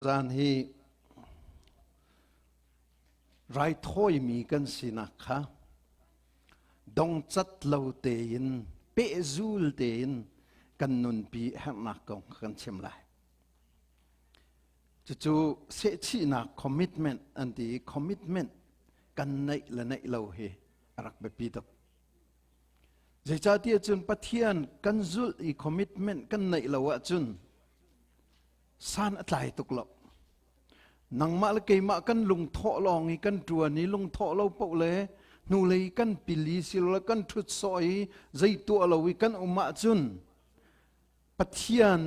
Zan hi raithawimi kan sinak kha dongcat lo tein pehzul tein kan nunpi herhnak kong kan chim lai. Cucu sehchihnak commitment an ti i commitment kan neih le neih lo hi a rak biapi tuk. Zeicahtiah cun Pathian kan zulh i commitment kan neih lo ahcun san a tlai tuk lo. Nangmah le keimah kan lungthawh lawng i kan ṭuan i lungthawh lo paoh le hnulei kan pil i silole kan ṭhut sawh i zei tuah lo i kan um ahcun Pathian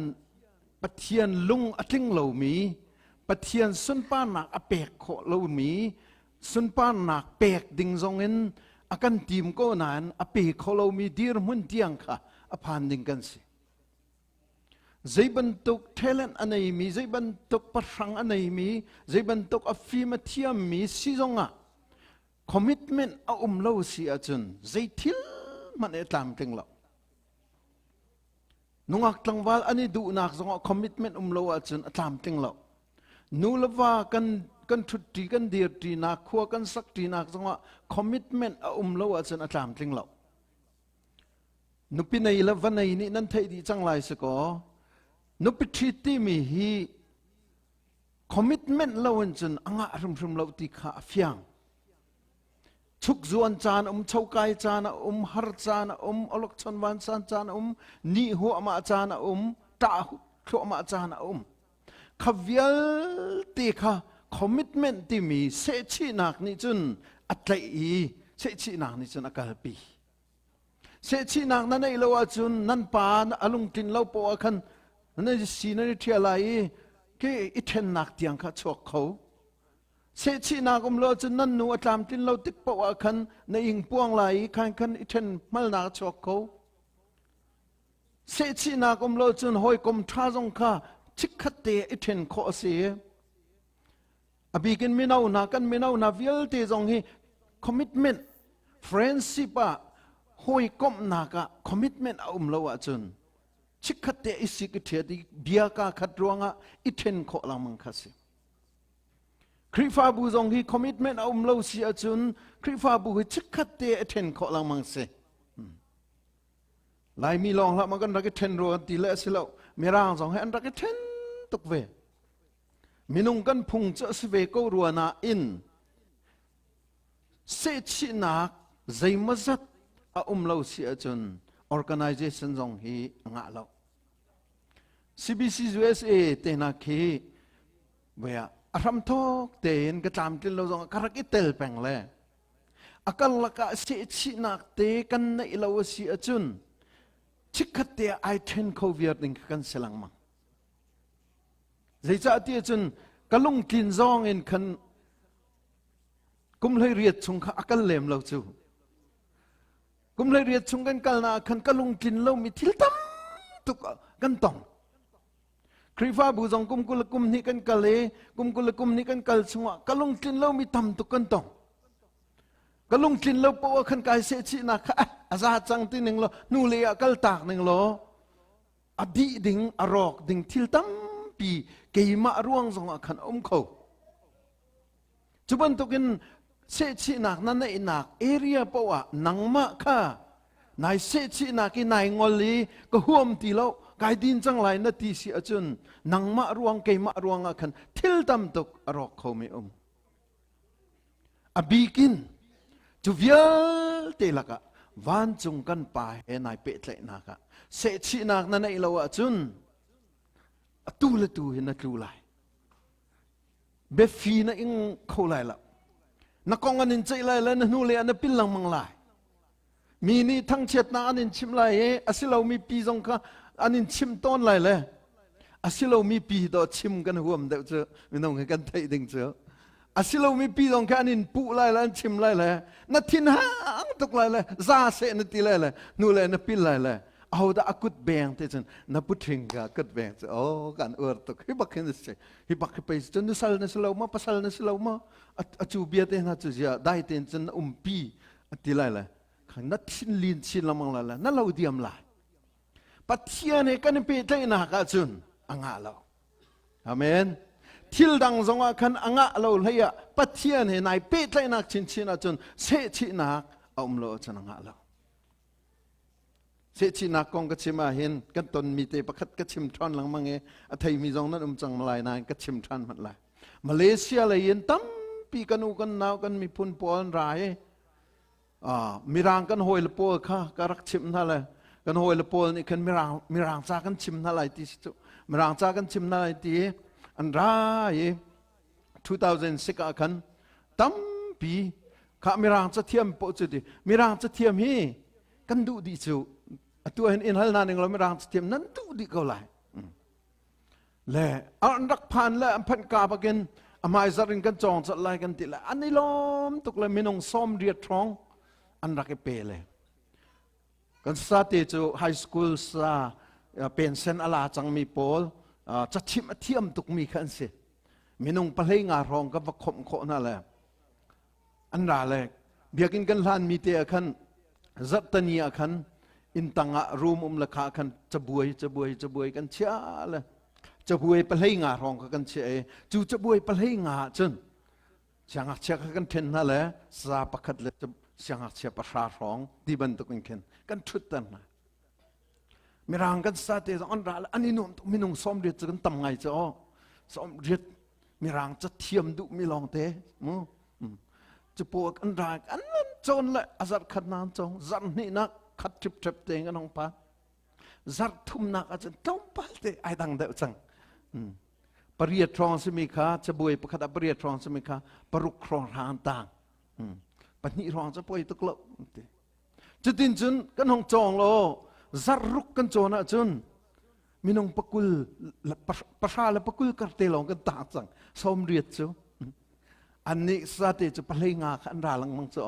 Pathian lung a tling lomi Pathian sunparnak a pek khawh lomi sunparnak pek ding zongin a kan tim ko nain a pe kho lomi dirhmun tiang kha a phan ding kan si. Zei bantuk talent a neimi, zei bantuk pahrang a neimi, zei bantuk a fim a thiammi si zongah commitment a um lo si ahcun zei thil hmanh e tlamtling lo. Nungak tlangval an i duhnak zongah commitment um lo ahcun a tlamtling lo. Nu le va kan kan ṭhutṭi kan dirṭinak khua kan sakṭinak zongah commitment a um lo ahcun a tlamtling lo. Nupi nei le va nei nih nan theih dih cang lai si kaw nupi ṭhit timi hi commitment lo in cun a ngah hrimhrim lo ti kha a fiang. Chuk zuan caan um, chokai caan a um, har caan a um, olokchon vansan caan a um, ni huahmah caan a um, ṭah thluahmah caan a um. Kha vialte kha commitment timi sehchihnak nih cun a tlaih i sehchihnak nih cun a kalpi. Sehchihnak na neih lo ahcun nan pa a lungtlin lo poah ah khan nan si nan i ṭhial lai i ke i ṭhennak tiang kha chuak kho. Sehchihnak um lo ahcun nan nu a tlamtlin lo tik poah ah khan na ing puang lai i khan khan i ṭhen hmalnak a chuak kho. Sehchihnak um lo cun hawikom ṭha zong kha chikkhat te i ṭhen khawh a si. A bikin mino hna kan mino hna vialte zong hi commitment friendship ah hawikomhnak ah commitment a um lo ahcun chikkhat te i sik i ṭhiat i bia kaa khat ruangah i ṭhen khawh lengmang kha si. Khrihfabu zong hi commitment a um lo si ahcun Khrihfabu hi chikkhat te i ṭhen khawh lengmang si. Laimi lawng hlah ma kan rak i ṭhen rua ti le a si lo. Mirang zong hi an rak i ṭhen tuk ve. Minung kan phung cu a si ve ko rua nain sehchihnak zeimawzat a um lo si ahcun organization zong hi a ngah lo. CBC USA te hna khi voia a hramthawk tein ka tlamtlin lo zong ka rak i tel peng le A karlak ah sehchihnak te kan neih lo a si ahcun chikkhat te ah ai ṭhen kho viar ding kha kan si lengmang. Zeicah ti ahcun ka lungtlin zawng in khan kum 18 chung kha a kal lem lo cu. Kum 18 chung kan kalnak ah khan ka lungtlin lomi thil tam tuk kan tong. Khrihfabu zong kum 20 le kum hnih kan kal i kum 20 le kum hnih kan kal chungah ka lungtlin lomi tam tuk kan tong. Ka lungtlin lo poah khan kai sehchihnak kha a za cang ti ning law hnu lei ah kal tak ning law a dih ding a rawk ding thil tampi keimah ruang zongah khan a um kho. Cu bantukin sehchihnak na neihnak area poah ah nangmah kha nai sehchihnak i nai ngol i ka huam ti lo kai din cang lai na ti si ahcun nangmah ruang keimah ruang ah khan thil tam tuk a rawk kho mi um. A bikin cu vialte lakah vancung kan pa he nai pehtlaihnak ah sehchihnak na neih lo ahcun atu le tu hi na tlu lai. Biafi na ing kho lai lo. Na kong an in ceih lai le na hnu le ah na pil lengmang lai. Mi nih thangchiatnak an in chimh lai i a si lomi pi zong kha an in chimh tawn lai le a si lomi pi dawh chim kan huam deuh cu minung hi kan theih ding cu a si lomi pi zong kha an in puh lai le an chim lai le na thin hang tuk lai le za seh na ti lai le hnu le na pil lai le ahodah a kut beng te cun na puṭhing ka kut beng cu oh kan uar tuk hi bak hin si hi bak hi pei cun nusal na si lo ma pasal na si lo ma a cu bia te hna cu zia dai tein cun na umpi a ti lai le na thin lin chin lengmang lai le na lo diam lai Pathian he kan i pehtlaihnak ahcun a ngah lo amen. thil dang zongah khan a ngah lo hlei ah Pathian he nai pehtlaihnak chinchin ahcun sehchihnak a um lo ahcun a ngah lo. Sehchihnak kong ka chim ahhin kan tonmi te pakhat ka chim ṭhan lengmang i a theimi zong nan um cang lai nain ka chim ṭhan hmanh lai. Malaysia lei in tampi kan u kan nau kan miphun pawl an ra i Mirang kan hawile pawl kha ka rak chimh hna le kan hawile pawl nih khan mirang mirang ca kan chim hna lai ti si cu mirang ca kan chim hna lai ti an ra i 2006 ah khan tampi kha mirang cathiam poh cu ti mirang cathiam hi kan duh dih cu atu hin in hal hna ning law mirang cathiam nan duh dih ko lai. Le an rak phan le an phanh ka bakin a hmaizarh in kan cawng colh lai kan ti le an i lawm tuk le minung 80 hrawng an rak i pe le kan sate cu high school sa pension a la cangmi pawl cachimh a thiam tukmi kha an si. Minung 15 hrawng ka va khomh khawh hna le an ra le biakinn kan hlan mi te ah khan zarhtani ah khan inn tang ah room um le kha khan cabuai cabuai cabuai kan chia le cabuai 15 hrawng kha kan chia i cu cabuai 15 ah cun siangngakchia kha kan then hna le sa pakhat le siangngakchia 10 hrawng ti bantuk in khin kan ṭhutter hna. Mirang kan sa te zong an ra le an i nuam tuk. Minung 80 cu kan tam ngai cu aw 80 mirang ca thiam duh mi lawng te mu cu pawl an ra an cawn le a zarh khat nak cawng zarh hnih nak khat ṭhip ṭhep te kan hong pa zarh thumnak ahcun tlawmpal te ai dang deuh cang. 8 hrawng simi kha cabuai pakhat ah 8 hrawng simi kha 6 hrawng hrang tang 2 hrawng cu poi tuk lo ti. Cutin cun kan hong cawng law zarh ruk kan cawn ahcun minung 20 10 le 20 kar te lawng kan tah cang 80 cu. Annih sate cu 15 kha an ra lengmang cu.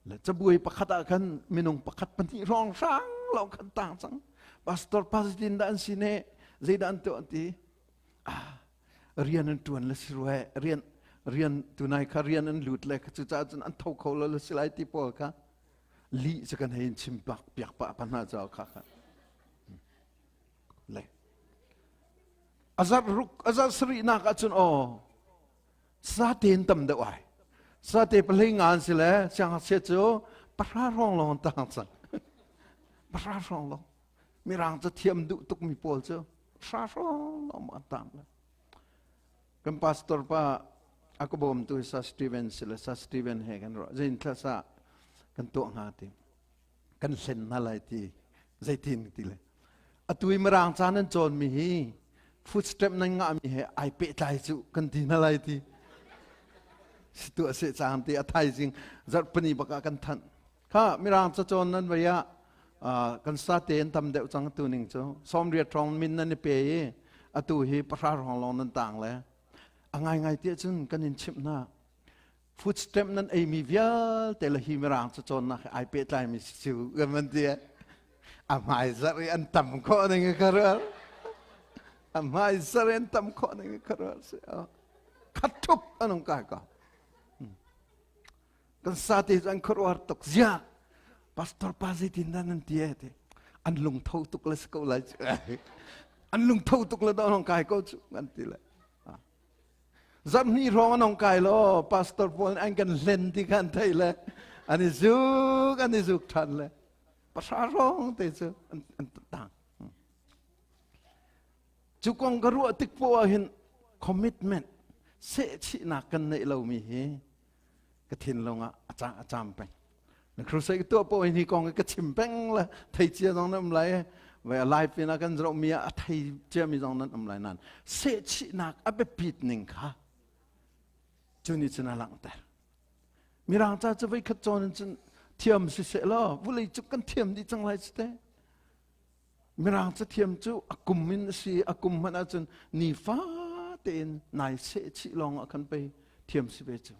Le cabuai pakhat ah khan minung pakhat pahnih hrawng hrang lawng kan tang cang. Pastor pa zeitin dah an si ne zeidah an tuah ti ah rian an tuan le si rue rian rian tunai kha rian an lut le cucaah cun an tho kho lo le si lai ti pawl kha lih cu kan hei in chim pak piak pah pa hna caw kha kha le azar ruk azar sarihnak ahcun aw sate in tam deuh ai sate 15 an si le siangngakchia cu 10 hrawng lawng tang cang 10 hrawng lawng mirang cu thiam duh tukmi pawl cu hra hrawng lawng an tang le kan pastor pa a ka bawmtu sa Steven si le sa Steven he kan ruah zein thla sa kan tuah hnga ti kan hlen hna lai ti zeitin ti le atu i mirang ca nan cawn mi hi footstep nan ngah mi he ai pehtlai cu kan ti hna lai ti si tu a se cang ti a thaizing zarhpini bak ah kan thanh kha mirang ca cawn nan vai ah kan sate an tam deuh cang tu ning cu 80 hrawng min nan i pe i atu hi 10 hrawng lawng nan tang le a ngaingai tiah cun kan in chimh hna food stamp nan eimi vialte le hi mirang cu cawnnak he ai pehtlaimi si cu kan van ti a hmai zarh i an tam khawh ning ka rual a hmai zarh i an tam khawh ning ka rual si khat thup an um kai ko kan sate cu an khuaruahar tuk zia pastor pa zeitin dah nan ti ti an lungtho tuk le si ko lai cu an lungtho tuk le dah kai ko cu an ti le zarhhnih hrawng an hong kai law pastor pawl an kan hlen ti kha an theih le an i zuk an i zuk ṭhan le 10 hrawng te cu an tang cu kong ka ruah tik poah ah hin commitment sehchihnak kan neih lomi hi ka thinlung ah a ca a cam peng. Na crusade tuah poh hi kong ka chim peng le thei cia zong nan um lai vai live in a kan zoh mi ah a thei cia mi zong nan um lai nan sehchihnak a biapit ning kha cu nih cun a langhter. Mirang ca cu voi khat cawn in cun thiam si seh law vulei cu kan thiam dih cang lai cu te. Mirang cathiam cu a kum in a si a kum hmanh ahcun nifa tein nai seh chih lawng ah khan pei thiam si ve cu.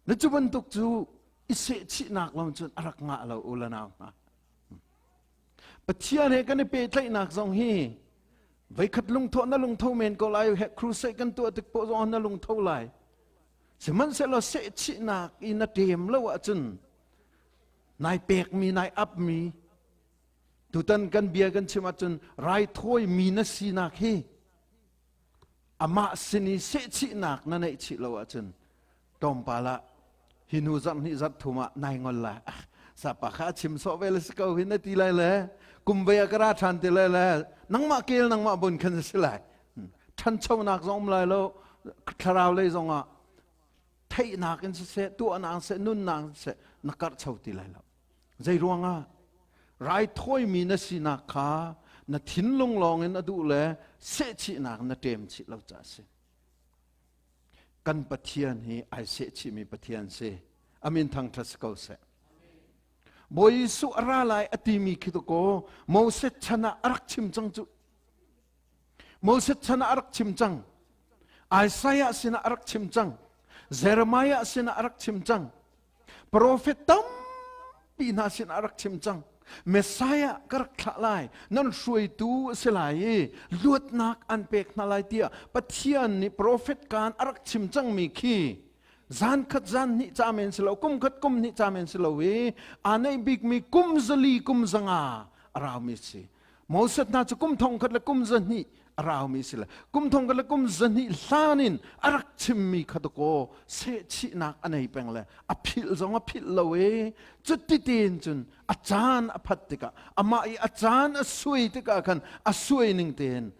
Na cu bantuk cu i sehchihnak lawng cun a rak ngah lo u le nau hna. Pathian he kan i pehtlaihnak zong hi voikhat lungthawh na lungtho men ko lai he crusade kan tuah tik poh zong na lungtho lai. Sihmanhsehlaw sehchihnak i na ṭem lo ahcun nai pekmi nai apmi tutan kan bia kan chim ahcun raithawi mi na sinak hi. Amah sin i sehchihnak na neih chih lo ahcun tlawmpal ah hi hnu zarh hnih zarh thum ah nai ngol lai. Ah, sapa kha a chim sawh ve le si ko hi na ti lai le kum vei ah ka ra ṭhan ti lai le nangmah kel nangmah bun khan si lai. Ṭhanchonak zong um lai lo, thlarau lei zong ah theihnak in siseh, tuahnak siseh, nunnak siseh na karhcho ti lai lo. Zei ruangah? Raithawimi na sinak kha na thinlung lawngin a duh le sehchihnak na ṭem chih lo caah a si. Kan Pathian hi ai sehchihmi Pathian si. Amin thangṭhat si ko seh. Bawi Jesuh a ra lai a timi khi to Moses chan ah a rak chim cang cu. Moses chan ah a rak chim cang. Isaiah sinah a rak chim cang. Jeremiah sinah a rak chim cang. Profet tampi hna sinah a rak chim cang. Messiah ka rak thlah lai, nan hruaitu a si lai i luatnak an pek hna lai tiah Pathian nih profet kaan a rak chim cangmi khi zan khat zan hnih ca men si lo, kum khat kum hnih ca men si lo i aa neih bikmi kum zali kum zanga a raumi si. Moses hna cu kum thong khat le kum zahnih a raumi si le kum thong khat le kum zahnih hlan in a rak chimmi kha dakaw sehchihnak a nei peng le a philh zong a philh lo i cuti tein cun a caan a phat tikah amah i a caan a suai tikah khan a suai ning tein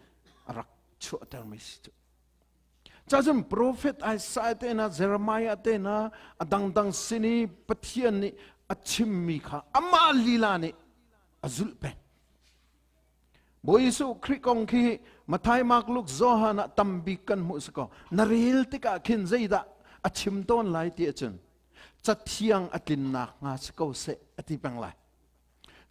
a rak chuahtermi si cu. Cacun profet Isaiah te hna, Jeremiah te hna, a dangdang sin i Pathian nih a chimmi kha amah lila nih a zulh peng. Bawi Jesuh Khrih kong khi Matthai, Mark, Luke, Johan ah tambik kan hmuh si ko. Na rel tikah khin zeidah a chim tawn lai ti ahcun cathiang a tlinnak hnga si ko seh a ti peng lai.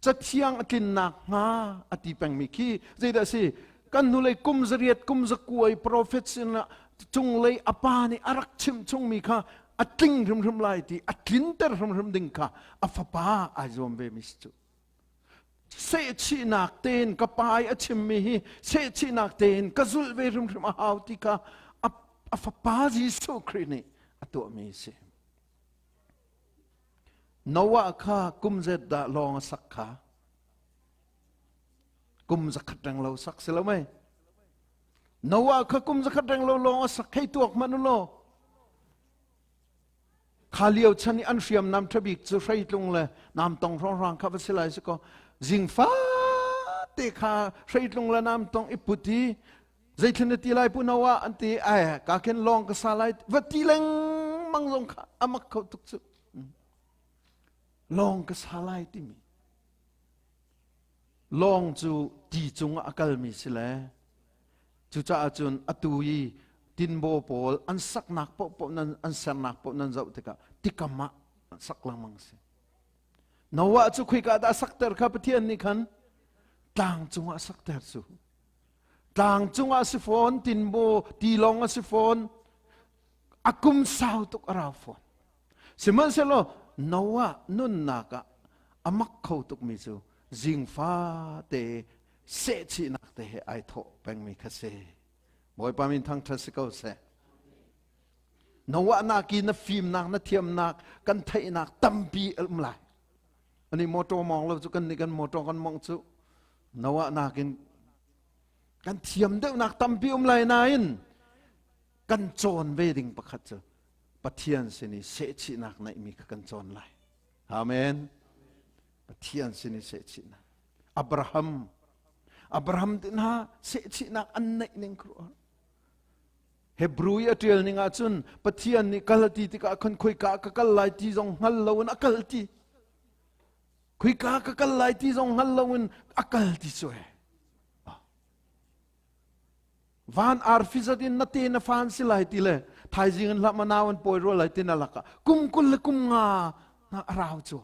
Cathiang a tlinnak hnga a ti pengmi khi zeidah a si? Kan hnulei kum zariat kum zakuai profet sinah cunglei a pa nih a rak chimh chungmi kha a tling hrimhrim lai ti a tlinter hrimhrim ding kha a fapa ai zuam ve mi si cu. Sehchihnak tein ka pa i a chimmi hi sehchihnak tein ka zulh ve hrimhrim a hau ti kha a fapa Jesuh Khrih nih a tuahmi a si. Noah kha kum zet dah lawng a sak kha? Kum zakhat reng lo sak si lo mei? Noah kha kum zakhat reng lo lawng a sak hei tuak hmanh u law. Kha lio chan i an hriamnam ṭhabik cu hreitlung le namtong hrawnghrang kha va si lai si kaw zingfa te kha hreitlung le namtong i put i zeithil na ti lai pu Noah an ti ai ka khin lawng ka sa lai va ti lengmang zong kha a mak kho tuk cu lawng ka sa lai timi lawng cu ti cungah a kalmi si le Cucaah cun atu i tinbaw pawl an saknak paohpaoh nan an sernak paoh nan zoh tikah tikam ah sak lengmang si. Noah cu khoika dah sakter kha Pathian nih khan tlang cungah sakter cu. Tlang cungah si fawn, tinbaw tilawng a si fawn, a kum sau tuk a rau fawn. Sihmanhsehlaw Noah nunnak ah a mak kho tukmi cu zingfa te sehchihnak te he ai thawh pengmi kha si. Bawipa min thangṭhat si ko seh. Noah nak i na fimnak, na thiamnak, kan theihnak tampi a um lai. Ani motor mawng lo cu kan nih kan motor kan mawng cu Noah nakin kan thiam deuhnak tampi um lai nain kan cawn ve ding pakhat cu Pathian sin i sehchihnak neihmi kha kan cawn lai. Amen. Pathian sin i sehchihnak. Abraham Abraham te hna sehchihnak an neih ning khuaruah Hebrew i a ṭial ning ahcun Pathian nih kal ti tikah khan khoika ka kal lai ti zong hngal loin a kal ti khoika ka kal lai ti zong hngal loin a kal ti cu e van arfi zat in na te na fan si lai ti le thaizing in hlah manau an pawi rua lai ti na lakah kum kul le kum nga na a rau cu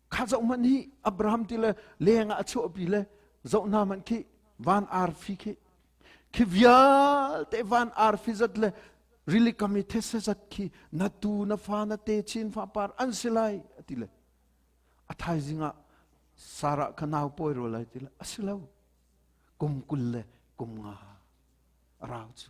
Kha zoh hmanh hi Abraham ti le leng ah a chuahpi le zoh hna hmanh khi van arfi khi khi vialte van arfi zat le rili kam i these zat khi na tu na fa na te chin fa par an si lai a ti le a thaizing ah Sarah kha nau pawi ro lai ti le a si lo kum kul le kum nga a rau cu.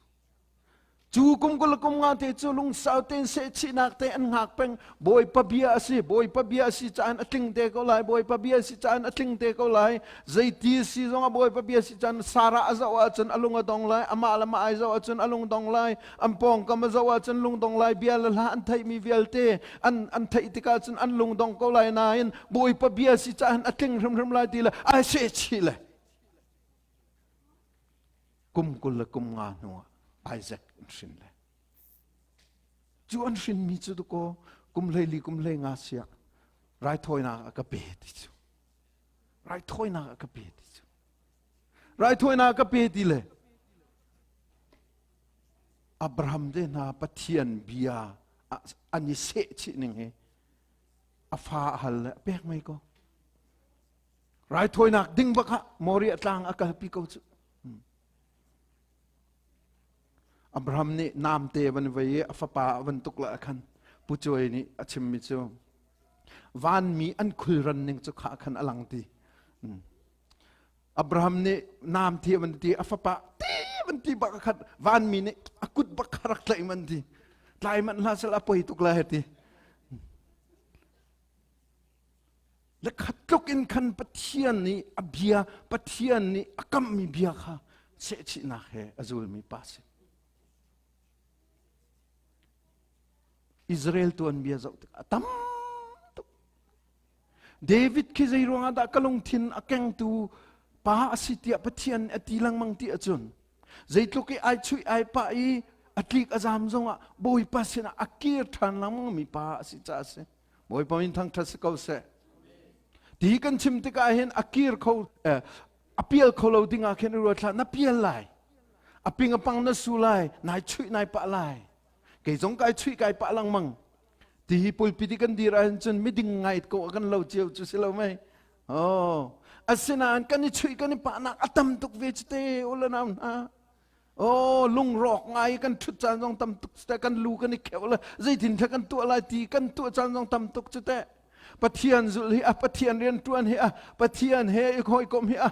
Cu kum 20 kum nga te cu lungsau tein sehchihnak te an hngak peng. Bawipa bia a si, Bawipa bia a si caan a tling te ko lai, Bawipa bia a si caan a tling te ko lai. Zeiti si zong ah Bawipa bia si caan Sarah a zoh ahcun a lung a dong lai, amah le amah ai zoh ahcun a lung dong lai, an pawngkam a zoh ahcun lung dong lai, bia le hla an theihmi vialte an an theih tikah cun an lung dong ko lai nain Bawipa bia si caan a tling hrimhrim lai ti le ai sehchih le kum 20 le kum nga hnuah Isaac an hrin le cu an hrinmi cu dukaw kum 14 kum 15 siah raithawinak a ka pe ti cu raithawinak a ka pe ti cu raithawinak a ka pe ti le Abraham te hna Pathian bia an i seh chih ning hi a fa a hal le a pek mei ko Raithawinak ding bak ah Moriah tlang a kalpi ko cu. Abraham nih namte van vei i a fapa a van tuk la khan Pu Cuai nih a chimmi cu vanmi an khulran ning cu kha khan a lang ti. Abraham nih nam thi van ti a fapa ti van ti bak khat vanmi nih a kut bak kha rak tlaih man ti. Tlai man hlah sel a poi tuk lai ti. Le khat tluk in khan Pathian nih a bia Pathian nih a kamhmi bia kha sehchihnak he a zulmi pa si. Israel tuanbia zoh tikah a tam tuk. David khi zei ruangah dah ka lungthin a kengtu pa a si tiah Pathian a ti lengmang ti ahcun zeitluk i ai chuih ai pah i a tlik a zam zongah Bawipa sinah a kir ṭhan lengmang mi pa a si caah a si. Bawipa min thangṭhat si ko seh. Ti kan chim tikah hin a kir kho a pial kho lo ding ah khin i ruat hlah na pial lai. A ping a pang na su lai, nai chuih nai pah lai. Kei zong kai chuih kai pah lengmang. Ti hi pulpit i kan dir ahhin cun miding ngai ko kan lo cio cu si lo mei. Oh, asinain kan i chuih kan i pahnak a tam tuk ve cu te ula nau hna. Oh, lungrawk ngai kan ṭhut caan zong tam tuk cu teh kan lu kan i kheuh le zeitin thla kan tuah lai ti kan tuah caan zong tam tuk cu teh. Pathian zulh hi a Pathian rian ṭuan hi a Pathian he i hawikomh hi a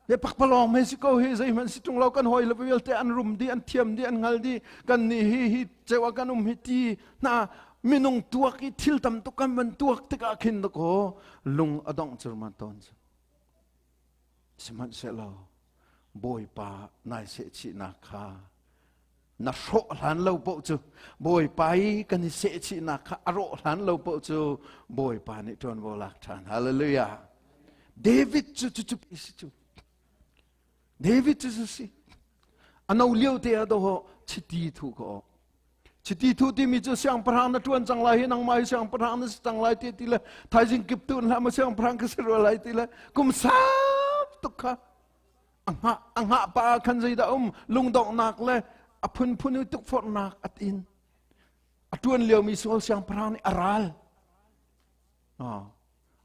he pakpalawng mei si ko hi zeihmanh si ṭung lo kan hawi le vialte an rum dih an thiam dih an hngal dih kan nih hi hi ceu ah kan um hi ti hna minung tuak i thil tam tuk kan van tuak tikah khin dakaw lung a dongh curman tawn cu. Sihmanhsehlaw Bawipa nai sehchihnak kha na hrawh hlan lo paoh cu Bawipa i kan i sehchihnak kha a rawh hlan lo paoh cu Bawipa nih ṭuanvo lak ṭhan. Hallelujah. David cu cu cu si cu. David cu cu si. A no lio te ah doh chiti thu ko. Chiti thu timi cu siangpahrang na ṭuan cang lai hi nangmah hi siangpahrang na si cang lai ti ti le thaizing kip tu hlah ma siangpahrang ka si rua lai ti le kum sau tuk kha a hngah a hngah pa ah khan zeidah um lungdonghnak le a phunphun i tukforhnak a tin a ṭuan liomi Saul siangpahrang nih a ral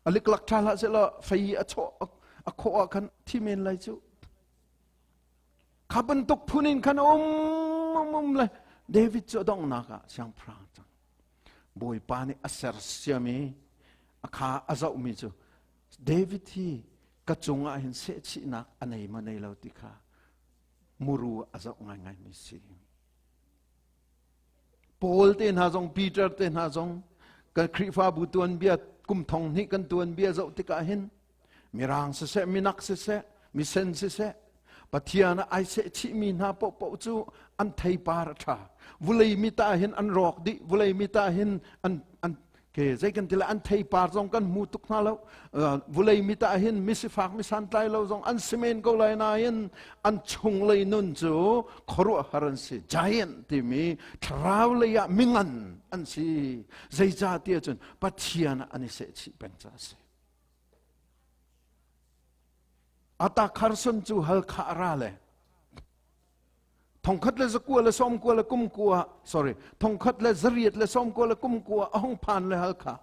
a liklak ṭha hlah sehlaw fei a chawh a khawh ah khan thi men lai cu Kha bantuk phun in khan um um um le David cu a donghnak ah siangpahrang cang. Bawipa nih a sersiam i a kha a zohmi cu David hi ka cungah hin sehchihnak a nei ma nei lo ti kha muru a zoh ngaingaimi si. Paul te hna zong Peter te hna zong kan Khrihfabu tuanbia kum thong hnih kan tuanbia zoh tikah hin Mirang siseh, minak siseh, misen siseh, Pathian ah ai sehchihmi hna paohpaoh cu an theipar a ṭha. Vulei mi ta hin an rawk dih, vulei mi ta hin an, an ke zei kan ti lai an theipar zong kan hmu tuk hna lo. Vulei mi ta hin misifak misantlai lo zong an si men ko lai nain an chunglei nun cu khuaruahhar an si. Giant timi thlarau lei ah mingan an si. Zeicah tiah cun Pathian ah an i sehchih peng caah a si. Ata Carson cu Halkha a ra le thongkhat le zakua le sawmkua le kumkua sorry thongkhat le zariat le sawmkua le kumkua a hung phan le Halkha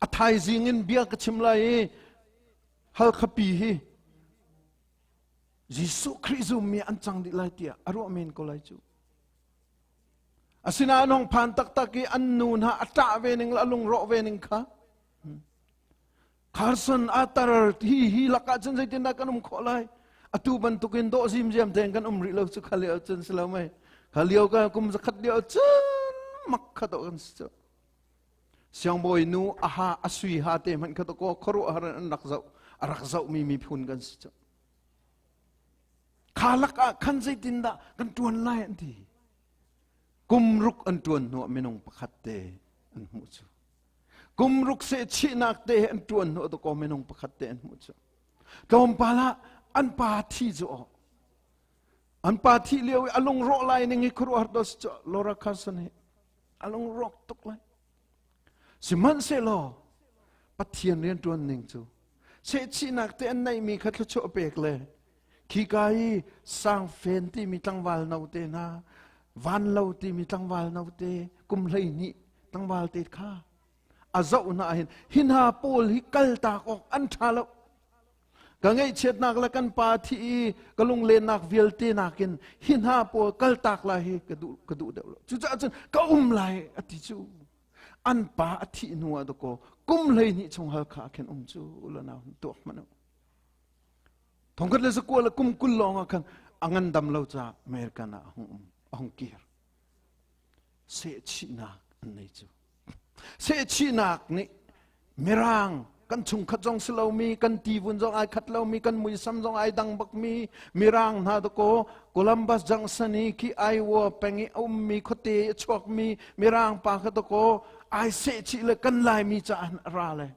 a thaizing in bia ka chim lai i Halkha pi hi Jesuh Khrih zummi an cang dih lai tiah a ruah men ko lai cu Asinain hong phan taktak i an nu hna a ṭah ve ning le a lungrawh ve ning kha Carson atar hi hi lakah cun zeitindah kan um khawh lai? Atu bantukin dawh zimziam tein kan um rih lo cu kha lio cun si lo mei. Kha lio ka kum zakhat lio cun mak kha to kan si cu. Siangbawi nu aha a sui ha te hmanh kha to ko khuaruahhar an rak zoh a rak zoh mi miphun kan si cu. Kha lak ah khan zeitindah kan tuan lai an ti. Kum ruk an tuan hnuah minung pakhat te an hmuh cu. Kum ruk seh chihnak te an tuan hnuah to ko minung pakhat te an hmuh cu. Tlawmpal ah an pa thi cu aw. An pa thih lio i a lungrawh lai ning hi khuaruahhar to si cu Laura Carson hi a lungrawk tuk lai. Sihmanhsehlaw Pathian rianṭuan ning cu sehchihnak te an neihmi kha thluachuah pek le khika i sangfen timi tlangval note hna vanlo timi tlangval note kum 12 tlangval te kha a zoh hna hin hi hna pawl hi kaltak awk an ṭha lo Ka ngaihchiatnak le kan pa thi i ka lunglennak vialte nakin hi hna pawl kaltak lai hi ka duh ka duh deuh lo. Cucaah cun ka um lai a ti cu. An pa a thih hnu ah dakaw kum 12 chung Halkha ah khin um cu ulanau tuak hmanh u. Thongkhat le zakua le kum 20 lawng ah khan a ngandam lo caah American ah a hung um a hung kir. Sehchihnak an nei cu. Sehchihnak nih Mirang kan chungkhat zong si lomi, kan tivun zong ai khat lomi, kan muisam zong ai dang bakmi Mirang hna dakaw Columbus Junction i khi Iowa peng i a ummi khuate a chuakmi Mirang pa kha dakaw ai sehchih le kan Laimi caah a ra le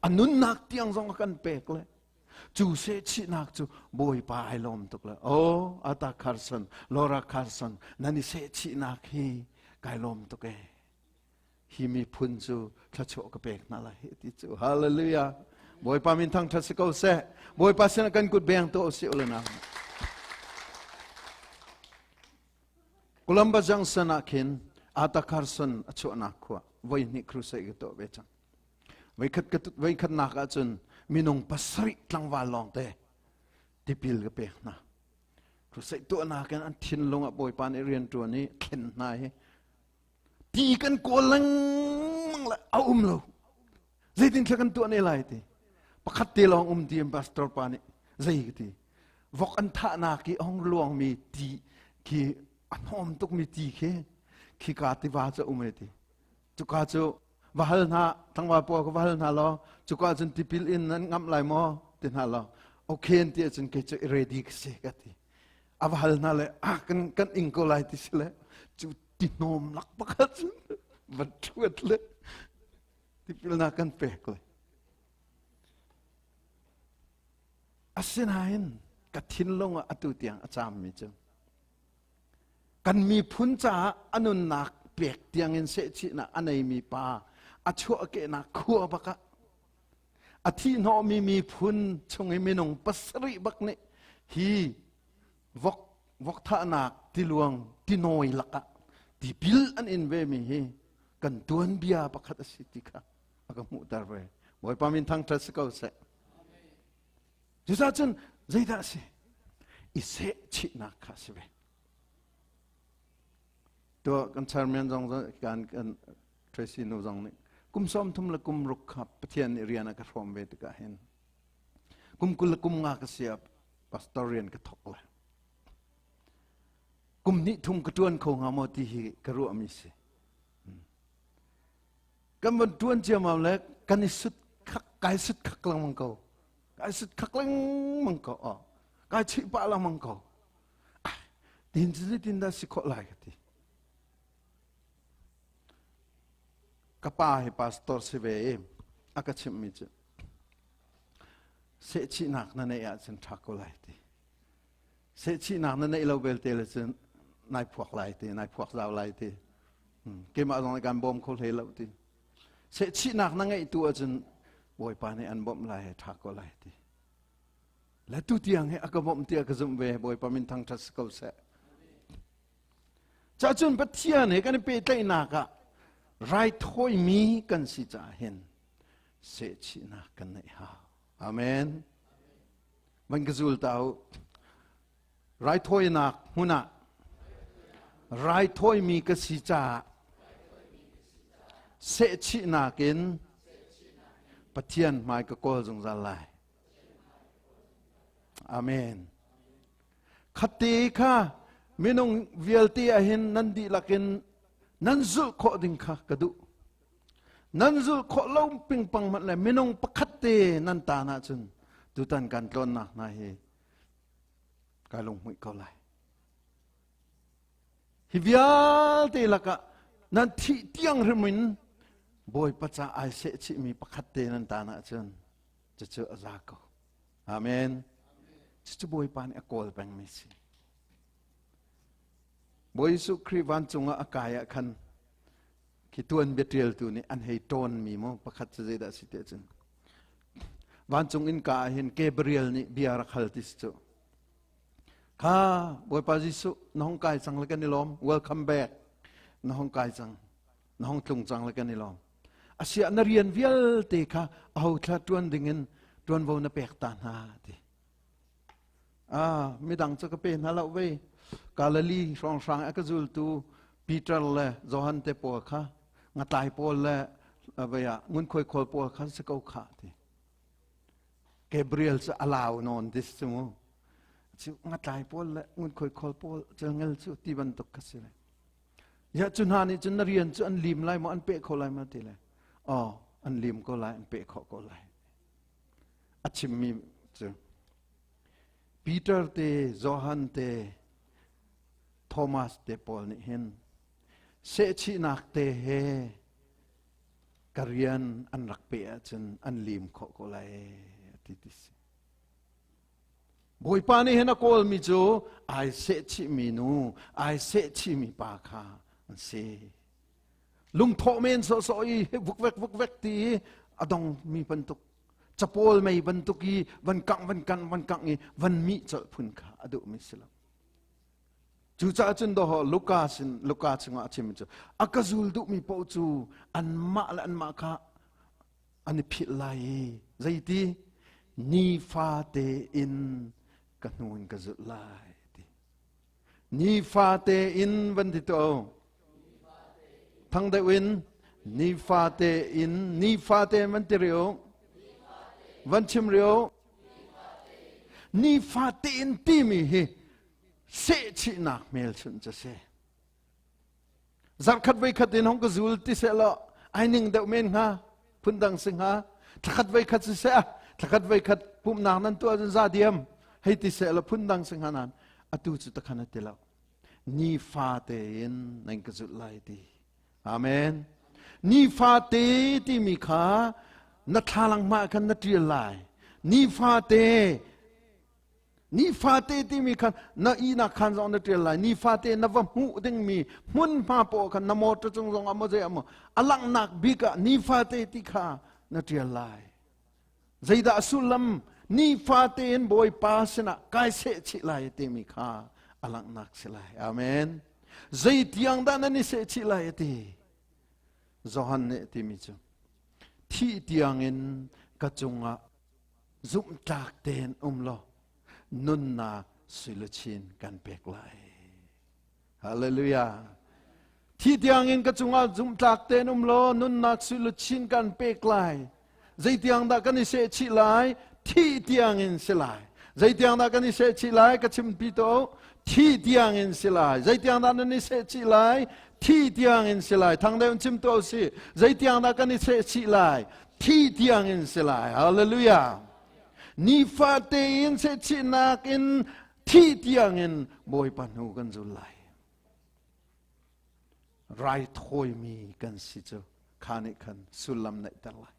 a nunnak tiang zong a kan pek le cu sehchihnak cu Bawipa ai lawm tuk le oh Ata Carson Laura Carson nan i sehchihnak hi kai lawm tuk ee hi miphun cu thluachuah ka pek hna lai ti cu hallelujah Bawipa min thangṭhat si ko seh Bawipa sinah kan kut beng tuah usih u na Columbus Junction ah khin Arthur Carson a chuahnak khua voi hnih crusade ka tuah ve cang voikhat ka voikhatnak ahcun minung pasarih tlangval lawng te tipil ka pek hna crusade tuahnak in an thinlung ah Bawipa nih rian ṭuan i thlen hna hi Ti kan kawl lengmang le a um lo. Zeitin thla kan tuah ne lai ti. Pakhat te lawng um ti pastor pa nih zei ka ti. Vok an thahnak i hong luangmi ti khi a hnawm tukmi ti khi khika tiva cu um e ti. Cuka cu va hal hna tlangval pawl ka va hal hna law cuka cun tipil in nan ngamh lai maw ti hna law okay an ti ahcun kei cu ready ka si ka ti. A va hal hna le ah kan kan ing ko lai ti si le cu ti hnawm lak pakhat cun van ṭhuat le tipilnak kan pek le asinain ka thinlung ah atu tiang a caammi cu kan miphun caah a nunnak pek tiangin sehchihnak a neimi pa a chuahkehnak khua bak ah a thihhnawhmi miphun chung i minung pasarih bak nih hi vok vok thahnak tiluang tinawi lakah tipil an in ve mi hi kan tuanbia pakhat a si ti kha a ka hmuhter ve Bawipa min thangṭhat si ko seh cucaah cun zeidah a si i sehchihnak kha a si ve tuah kan chairman zong kan kan Tracy nu zong nih kum 30 le kum ruk kha Pathian nih rian a ka hrawm ve tikah hin kum 20 le kum nga ka si ah pastor rian ka thawk le kum hnih thum ka ṭuan kho hnga maw ti hi ka ruahmi si kan von ṭuan ciammam le kan i sut khak kai sut khak lengmang ko kai sut khak lengmang ko oh kai chih pah lengmang ko tin cu zeitin dah si khawh lai ka ti ka pa hi pastor si ve i a ka chimhmi cu Sehchihnak na neih ahcun ṭha ko lai ti. Sehchihnak na neih lo belte le cun nai phuak lai ti, nai phuak zau lai ti. Keimah zong nih kan bawm kho hlei lo ti. Sehchihnak na ngeih tu ahcun Bawipa nih an bawmh lai, ṭha ko lai ti. Le tu tiang hi a ka bawmh tiah ka zumh ve, Bawipa min thangṭhat si ko seh. Cacun Pathian he kan i pehtlaihnak ah raithawimi kan si caah hin sehchihnak kan neih hau. Amen. Van ka zul ta u. Raithawinak hmun ah raithawimi ka si caah sehchihnak in Pathian hmai ka kawl zungzal lai. Amen. Khatte kha. Minung vialte ah hin nan dihlak in nan zulh khawh ding kha ka duh. Nan zulh khawh lo pingpang hmanh le minung pakhat te nan taan ahcun tutan kan tlawnnak hna hi kai lunghmuih ko lai. Hi vialte lakah nan thih tiang hrim in Bawipa ca ai seh chihmi pakhat te nan taan ahcun cucu a za ko. Amen. Cucu Bawipa nih a kawl pengmi si. Bawi Jesuh Khrih vancung ah a kai ah khan khi tuan biaṭialtu nih an hei ṭawnmi mu pakhat cu zeidah si ti ahcun vancung innka ah hin Gabriel nih bia rak hal ti si cu. Kha Bawipa Jesuh na hung kai cang le kan i lawm. Welcome back. Na hung kai cang. Na hung tlung cang le kan i lawm. Asiah na rian vialte kha aho thla ṭuan dingin ṭuanvo na pek ta hna ti. Ah, midang cu ka pe hna lo vei. Galilee hrawnghrang a ka zultu Peter le Johan te pawl kha ngatlai pawl le vei ah ngunkhuai khawl pawl kha si ko kha ti. Gabriel cu a lau nawn this cu mu. Cu ngatlai pawl le ngunkhuai khawl pawl celngel cu ti bantuk kha si le. Ya cu hna nih cun na rian cu an lim lai maw an peh kho lai maw ti le. Oh, an lim ko lai, an peh khawh ko lai. A chimmi cu Peter te, Johan te, Thomas te pawl nih hin sehchihnak te he ka rian an rak pe ahcun an lim khawh ko lai ti ti si. Bawipa nih hin a kawlmi cu ai sehchihmi nu, ai sehchihmi pa kha an si. Lungthawh men sawhsawh i vukvek vukvek ti i a dongmi bantuk capawl mei bantuk i van kangh van kangh van kangh i van mih colh phun kha a duhmi si lo. Cucaah cun dawh Luka sin Luka chungah a chimmi cu a ka zul duhmi paoh cu anmah le anmah kha an i philh lai i zeiti nifate in ka hnu in ka zulh lai ti. Nifate in van ti to. Thang deuh in nifate in nifate in van ti rio. Van chim rio. Nifate in timi hi sehchihnak hmelchunh cu si. Zarkhat voikhat in hong ka zul ti seh law ai ning deuh men hnga phundang si hnga thlakhat voikhat si seh thlakhat voikhat pumhnak nan tuah cun za diam hei ti seh law phundang si hnga nan atu cu takhan a ti lo nifa tein nan ka zulh lai ti Amen. Nifate timi kha na thlalang hmah khan na ṭial lai. Nifate Nifate timi khan na ihnak khan zong na ṭial lai. Nifate na va hmuh dingmi hmunhma paoh khan na motor cung zong ah maw zei ah maw a langhnak bik ah nifate ti kha na ṭial lai. Zeidah a sullam? Nifate in Bawipa sinah kai seh chih lai timi kha a langhnak si lai. Amen. Zeitiang dah nan i seh chih lai a ti? Johan nih a timi cu thih tiangin ka cungah zumhtlak tein um law nunnak suiluchin kan pek lai. Hallelujah. Thi tiangin ka cungah zumhtlak tein um law nunnak suiluchin kan pek lai. Zeitiang dah kan i sehchih lai? Thi tiangin si lai. Zeitiang dah kan i sehchih lai? Ka chimpi to. Thi tiangin si lai. Zeitiang dah nan i sehchih lai? Thi tiangin si lai. Thang deuh in chim to si. Zeitiang dah kan i sehchih lai? Thi tiangin si lai. Hallelujah. Nifate in sehchihnak in thi tiangin Bawipa hnu kan zul lai. Raithawimi kan si cu kha nih khan sullam neihter lai.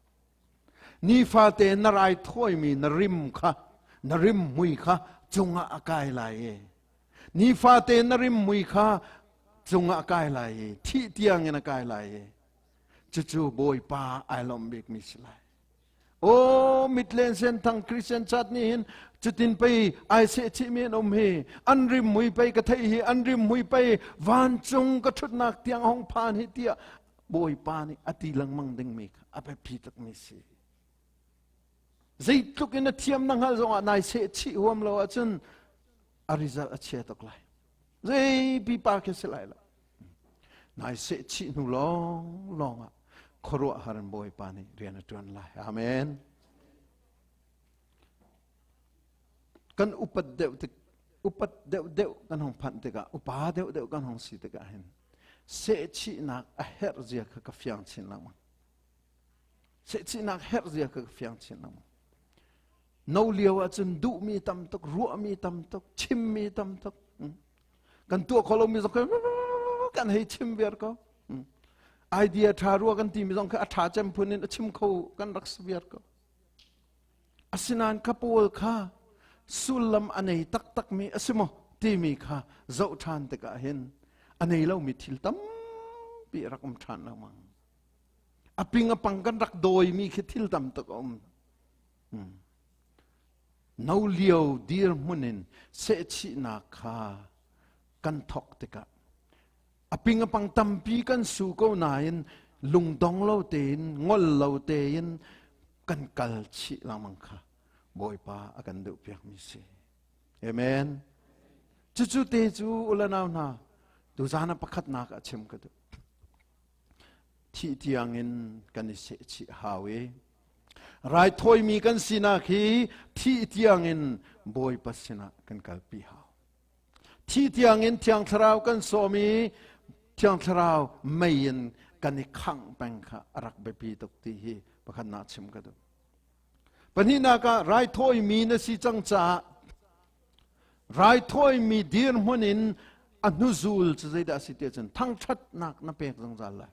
Nifate na raithawimi na rim kha na rim mui kha cungah a kai lai i nifate na rim mui kha cungah a kai lai i thih tiangin a kai lai i cucu Bawipa ai lawmh bikmi si lai. Aw mitlen senthang Christian chat nih hin cutin pei ai seh chihmi an um hi an rim mui pei ka theih hi an rim mui pei vancung ka ṭhutnak tiang hong phan hi tiah Bawipa nih a ti lengmang dingmi kha a biapi tukmi si. Zeitluk in a thiam na hngalh zongah nai seh chih huam lo ahcun a result a chia tuk lai. Zei pipa khi si lai lo. Nai seh chih hnu lawng lawng ah khuaruahhar in Bawipa nih rian a ṭuan lai. Amen. Kan upat deuh tik Upat deuhdeuh kan hong phanh tikah, upa deuhdeuh kan hong si tikah hin sehchihnak a herh zia kha ka fiang chin lengmang. Sehchihnak herh zia kha ka fiang chin lengmang. No lio ahcun duhmi tam tuk, ruahmi tam tuk, chimmi tam tuk. Kan tuah kho lomi zong kan hei chim viar ko. Idea ṭha rua kan timi zong kha a ṭha cem phun in a chim kho kan rak si viar ko. Asinain kha pawl kha sullam a nei taktakmi a si maw timi kha zoh ṭhan tikah hin a nei lomi thil tampi a rak um ṭhan lengmang. A ping a pang kan rak dawimi khi thil tam tuk a um. No lio dirhmun in sehchihnak kha kan thawk tikah a ping a pang tampi kan su ko nain lungdong lo tein ngol lo tein kan kal chih lengmang kha Bawipa a kan duh piakmi si. Amen. Cucu te cu ulanau hna tuzan ah pakhatnak ah chim ka duh. Thih tiangin kan i sehchih hau i raithawimi kan sinak hi thih tiangin Bawipa sinah kan kalpi hau. Thi tiangin Thiang Thlarau kan sawm i Thiang Thlarau mei in kan i khangh peng kha a rak biapi tuk ti hi pakhatnak chim ka duh. Pahnihnak ah raithawimi na si cang caah raithawimi dirhmun in a hnuzul cu zeidah a si ti ahcun thangṭhatnak na pek zungzal lai.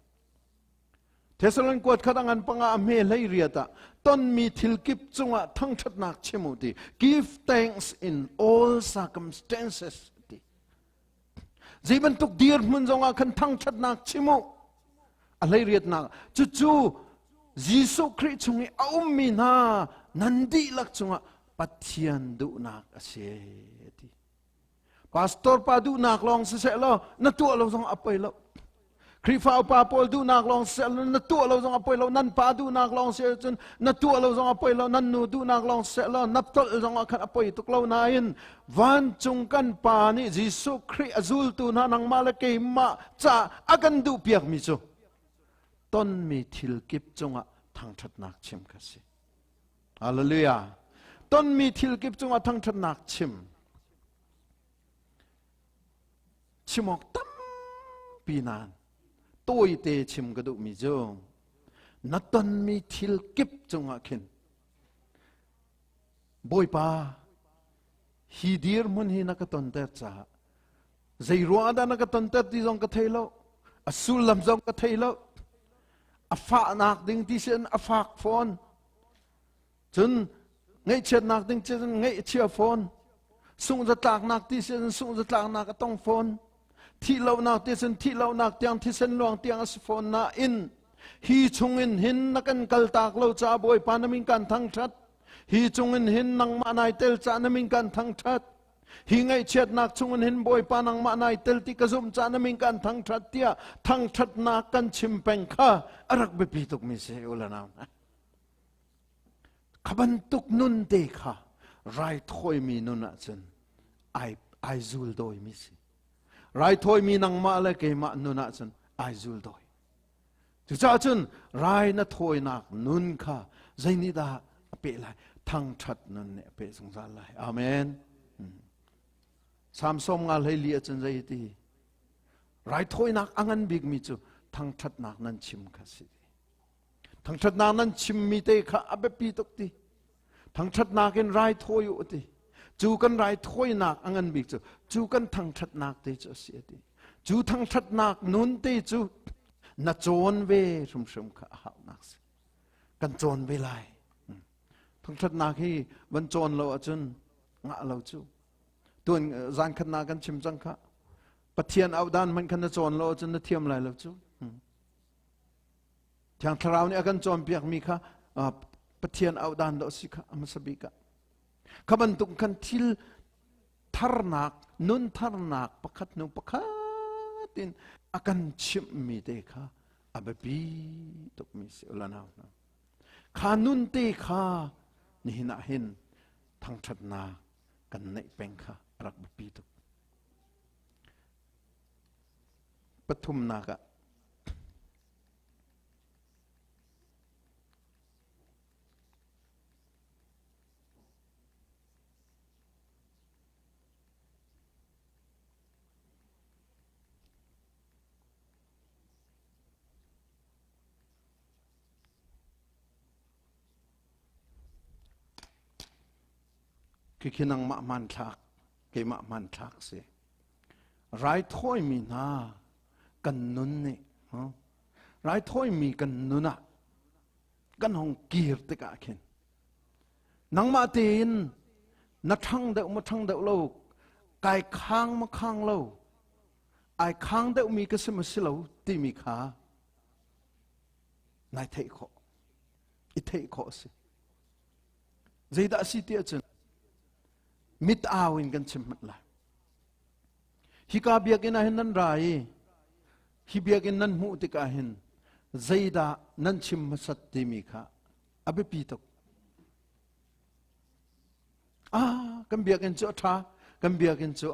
Thessalon kuat khat a ngan panga a hme hlei riat ah tonmi thil kip cungah thangṭhatnak chim u ti give thanks in all circumstances ti zei bantuk dirhmun zongah khan thangṭhatnak chim u a hlei riatnak cucu Jesuh Khrih chung i a ummi hna nan dihlak cungah Pathian duhnak a si ti Pastor pa duhnak lawng siseh law na tuah lo zong a poi lo. Khrihfa upa pawl duhnak lawng siseh law na tuah lo zong a poi lo. Nan pa duhnak lawng siseh cun na tuah lo zong a poi lo. Nan nu duhnak lawng siseh law na tolh zong ah khan a poi tuk lo nain vancung kan pa nih Jesuh Khrih a zultu hna nangmah le keimah ca a kan duh piakmi cu tonmi thil kip cungah thangṭhatnak chim kha si. Hallelujah. Tonmi thil kip cungah thangṭhatnak chim. Chim awk tampi nain tawite chim ka duhmi cu na tonmi thil kip cungah khin Bawipa hi dirhmun hi na ka tonter caah zei ruangah dah na ka tonter ti zong ka thei lo a sullam zong ka thei lo a fahnak ding ti sin a fak fawn Cun ngaihchiatnak ding cun ngaihchia fawn. Sungzatlaknak ti sin sungzatlaknak a tong fawn. Thihlohnak ti sin thihlohnak tiang thisen luang tiang a si fawn nain hi chungin hin na kan kaltak lo caah Bawipa na min kan thangṭhat. Hi chungin hin nangmah nai tel caah na min kan thangṭhat. Hi ngaihchiatnak chungin hin Bawipa nangmah nai tel ti ka zumh caah na min kan thangṭhat tiah thangṭhatnak kan chim peng kha a rak biapi tukmi si u le nau. Kha bantuk nun te kha raithawimi nun ahcun ai, ai zul dawimi si. Raithawimi nangmah le keimah nun ahcun ai zul dawi. Cucaah cun rai na thawinak nun kha zeinihdah a peh lai? Thangṭhat nun nih a peh zungzal lai. Amen. Hmm. Samsom nga hlei li ahcun zei ti? Raithawinak a ngan bikmi cu thangṭhatnak nan chim kha si. Thangṭhatnak nan chimmi te kha a biapi tuk ti. Thangṭhatnak in raithawi u ti. Cu kan raithawinak a ngan bik cu cu kan thangṭhatnak te cu a si a ti. Cu thangṭhatnak nun te cu na cawn ve hrimhrim kha a haunak si. Kan cawn ve lai. Hmm. Thangṭhatnak hi van cawn lo ahcun ngah lo cu. Tuan zan khatnak kan chim cang kha. Pathian audan hmanh khan na cawn lo ahcun na thiam lai lo cu. Hmm. Thiang Thlarau nih a kan cawnpiakmi kha Pathian auh dan dawh si kha a hmasa bik ah. Kha bantuk khan thil tharnak, nun tharnak pakhat hnu pakhat in a kan chimhmi te kha a biapi tukmi si ulanau hna. Kha nun te kha nihin ah hin thangṭhatnak kan neih peng kha a rak biapi tuk. Pathumnak ah Khikhi nangmah hmanthlak, keimah hmanthlak si. Raithawimi hna kan nun nih, raithawimi kan nun ah kan hong kir tikah khin nangmah tein na ṭhang deuh maw ṭhang deuh lo, kai khang maw khang lo, ai khang deuhmi ka si maw si lo timi kha nai theih khawh, i theih khawh a si. Zeidah a si ti ahcun mit au in kan chim hmanh lai. Hika biakinn ah hin nan ra i hi biakinn nan hmuh tikah hin zeidah nan chim hmasat timi kha a biapi tuk. Ah, kan biakinn cu a ṭha, kan biakinn cu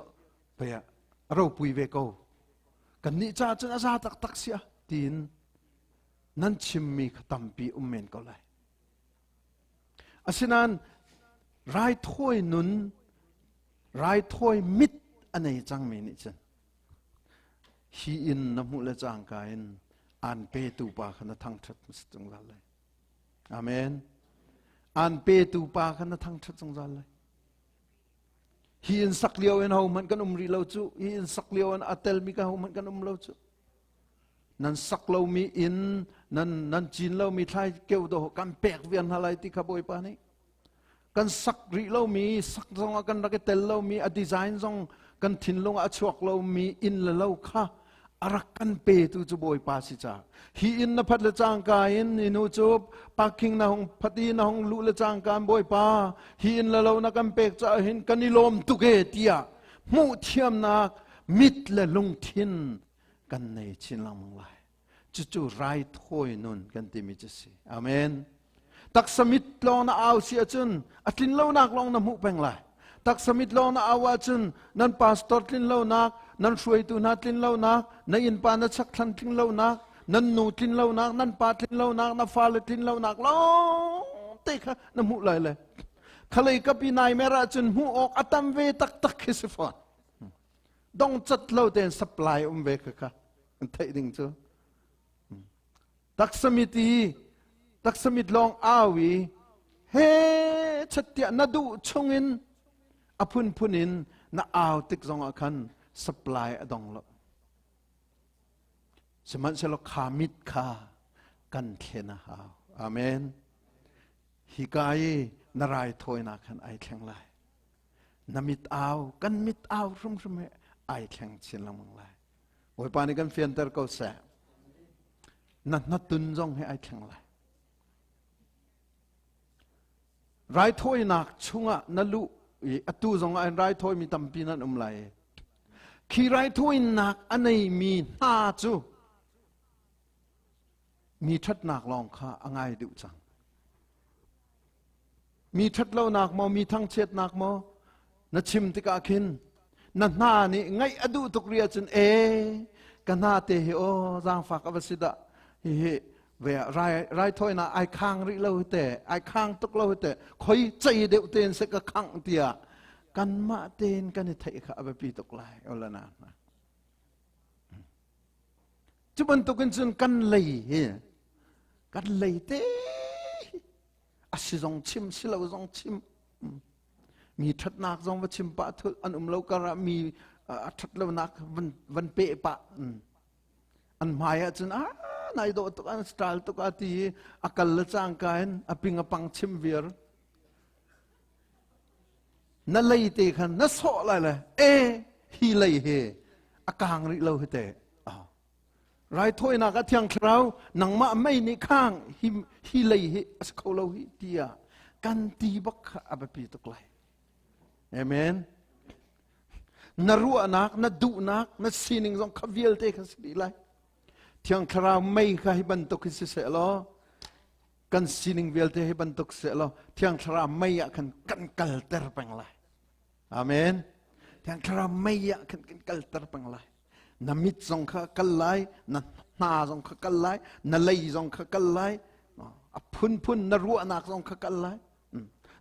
pei a ropui ve ko. Kannih caah cun a za taktak sia tiin nan chimmi kha tampi um men ko lai. Asinain raithawi nun, raithawi mit a nei cangmi nih cun hi inn na hmuh le cangka in aan petu pa kha na thangṭhat hmasa zungzal lai. Amen. Aan petu pa kha na thangṭhat zungzal lai. Hi inn sak lio in hohmanh kan um rih lo cu. Hi inn sak lio in a telmi ka hohmanh kan um lo cu. Nan sak lomi inn, nan, nan cin lomi thlai keu do kan pek vian hna lai ti kha Bawipa nih. Kan sak rih lomi, sak zong ah kan rak i tel lomi, a design zong kan thinlung ah a chuak lomi inn le lo kha a rak kan petu cu Bawipa si ca. Hi inn na phat le cangka in ni nu cu parking na hung phat i na hung luh le cangka in Bawipa hi inn le lo na kan pek caah hin kan i lawm tuk e tiah hmuh thiamnak mit le lungthin kan nei chin lengmang lai. Cucu raithawi nun kan timi cu si. Amen. Taksa mit lawng na au si ahcun a tlin lonak lawng na hmuh peng lai. Taksa mit lawng na au ahcun nan pastor tlin lonak, nan hruaitu hna tlin lonak, na innpa na chakthlan tlin lonak, nan nu tlin lonak, nan pa tlin lonak, na fale tlin lonak lawng te kha na hmuh lai le. Khalei kapi nai mer ahcun hmuh awk a tam ve taktak khi si fawn. Dong cat lo tein supply um ve kha kha theih ding cu. Taksamit i taksamit lawng au i he chattiah na duh chungin a phunphun in na au tik zongah khan supply a dong lo. Sihmanhsehlaw kha mit kha kan thlen a hau. Amen. Hika i na raithawinak khan ai thleng lai. Na mit au, kan mit au hrimhrim he ai thleng chin lengmang lai. Bawipa nih kan fianter ko seh. Na hnatun zong he ai thleng lai. Raithawinak chungah na luh i atu zong ah raithawimi tampi nan um lai. Khi raithawinak a neimi hna cu mi ṭhatnak lawng kha a ngai duh cang. Mi ṭhatlonak maw, mi thangchiatnak maw na chim tikah khin na hna nih ngaih a duh tuk rih ahcun e ka hna te hi aw zaangfak a va si dah hihi ve rai raithawinak ai khang rih lo hi te ai khang tuk lo hi te khoi cei deuh tein se ka khangh tiah kanmah tein kan i theih kha a biapi tuk lai olana hna Cu bantukin cun kan lei hi kan lei te a si zong chim si lo zong chim mi ṭhatnak zong va chim pah thul an um lo kar ah mi a ṭhat lonak van van peh pah an hmai ah cun ah nai dawh tuk an style tuk a ti i a kal le cangka in a ping a pang chim viar Na lei te khan na sawh lai le e hi lei hi a kang rih lo hi te. Raithawinak ah thiang thlarau nangmah mei nih khang hi, hi lei hi a si kho lo hi tiah kan ti bak kha a biapi tuk lai. Amen. Na ruahnak, na duhnak, na sining zong kha vialte kha si dih lai. Thiang thlarau mei kha hi bantuk hi si seh law kan sining vialte hi bantuk seh law thiang thlarau mei ah khan kan kalter peng lai amen thiang thlarau mei ah khan kan kalter peng lai na mit zong kha kal lai na hna zong kha kal lai na lei zong kha kal lai a phunphun na ruahnak zong kha kal lai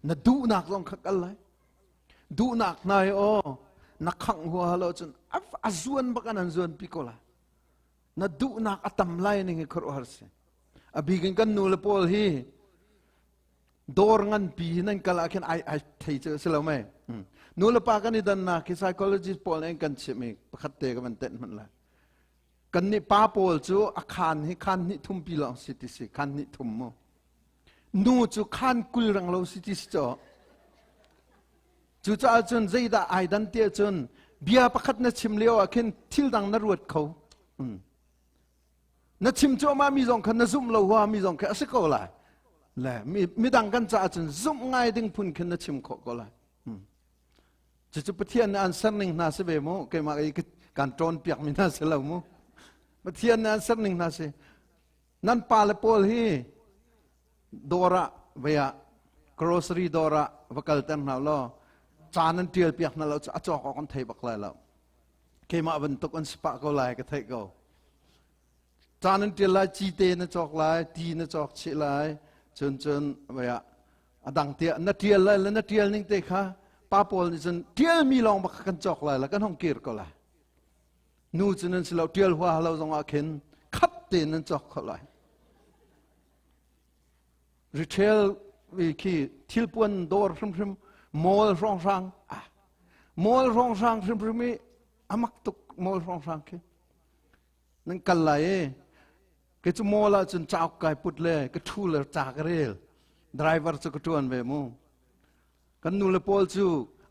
na duhnak zong kha kal lai duhnak hna hi aw na khangh hua lo cun a zuan bak an an zuan pi ko lai na duhnak a tam lai ning hi khuaruahhar si a bik in kan nu le pawl hi. Dawr nganpi nan kal ah khin ai ai thei cu si lo mei. Nu le pa kan i dannak hi psychologist pawl nih kan chimh i pakhat te ka van tenh hmanh lai. Kan nih pa pawl cu a khaan hi khaan hnih thum pi lawng si ti si khaan hnih thum mu. Nu cu khaan 20 rang lo si ti si caw. Cucaah cun zeidah ai dan tiah cun bia pakhat na chim lio ah khin thil dang na ruat kho. Na chim cuahmah mi zong kha na zumh lo hua mi zong kha a si ko lai. Le midang kan caah cun zumh ngai ding phun khin na chim khawh ko lai. Cucu Pathian nih an ser ning hna si ve mu. Keimah i kan ṭawn piak mi hna si lo mu. Pathian nih an ser ning hna si. Nan pa le pawl hi dawr ah vei ah grocery dawr ah va kalter hna law ca nan ṭial piak hna lo cu a cawk awk an thei bak lai lo. Keimah bantuk an si pah ko lai ka theih ko. Ca nan ṭial lai, cite na cawk lai, ti na cawk chih lai, cun cun vei ah a dang tiah na ṭial lai le na ṭial ning te kha pa pawl nih cun ṭialmi lawng bak kan cawk lai le kan hong kir ko lai. Nu cu nan si lo ṭial hua lo zong ah khin khat tein nan cawk kho lai. Retail khi thilpuan dawr hrimhrim mall hrawnghrang ah mall hrawnghrang hrimhrim i amak tuk mall hrawnghrang khi nan kal lai i kei cu mall ah cun cauk kai put le ka ṭhu le ca ka rel driver cu ka ṭuan ve mu kan nu le pawl cu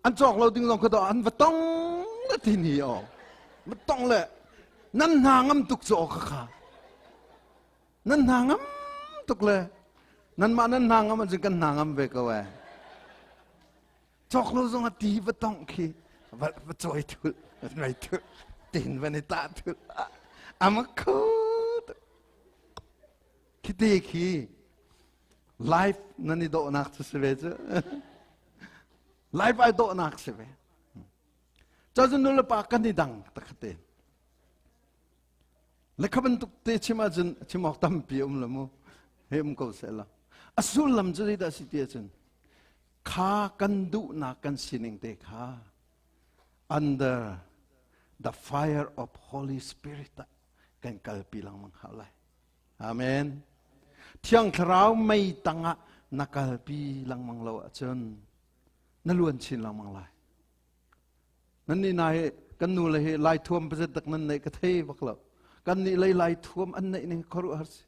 an cawk lo ding zong kha an va tong le ti ni aw va tong le nan hna ngam tuk cu aw kha kha nan hna ngam tuk le nanmah nan hna ngam ahcun kan hna ngam ve ko eh cawk lo zong a ti va tongh khi va va cawi thul va ngai thul tin va ni tah thul ama khu khi te khi life nan i dawhnak cu si ve cu life ai dawhnak si ve cazun nu le pa kan i dang takhat te Le kha bantuk te chim ahcun chim awk tampi um lo mu. He um ko seh la. A sullam cu zeidah si ti ahcun kha kan duhnak kan sining te kha under the fire of Holy Spirit ah kan kalpi lengmang hau lai. Amen. Thiang Thlarau mei tangah na kalpi lengmang lo ahcun na luan chin lengmang lai. Nan nih na hi kan nu le hi lai thuam pazet tak nan neih ka thei bak lo. Kan nih lei lai thuam an neih ning khuaruah har si.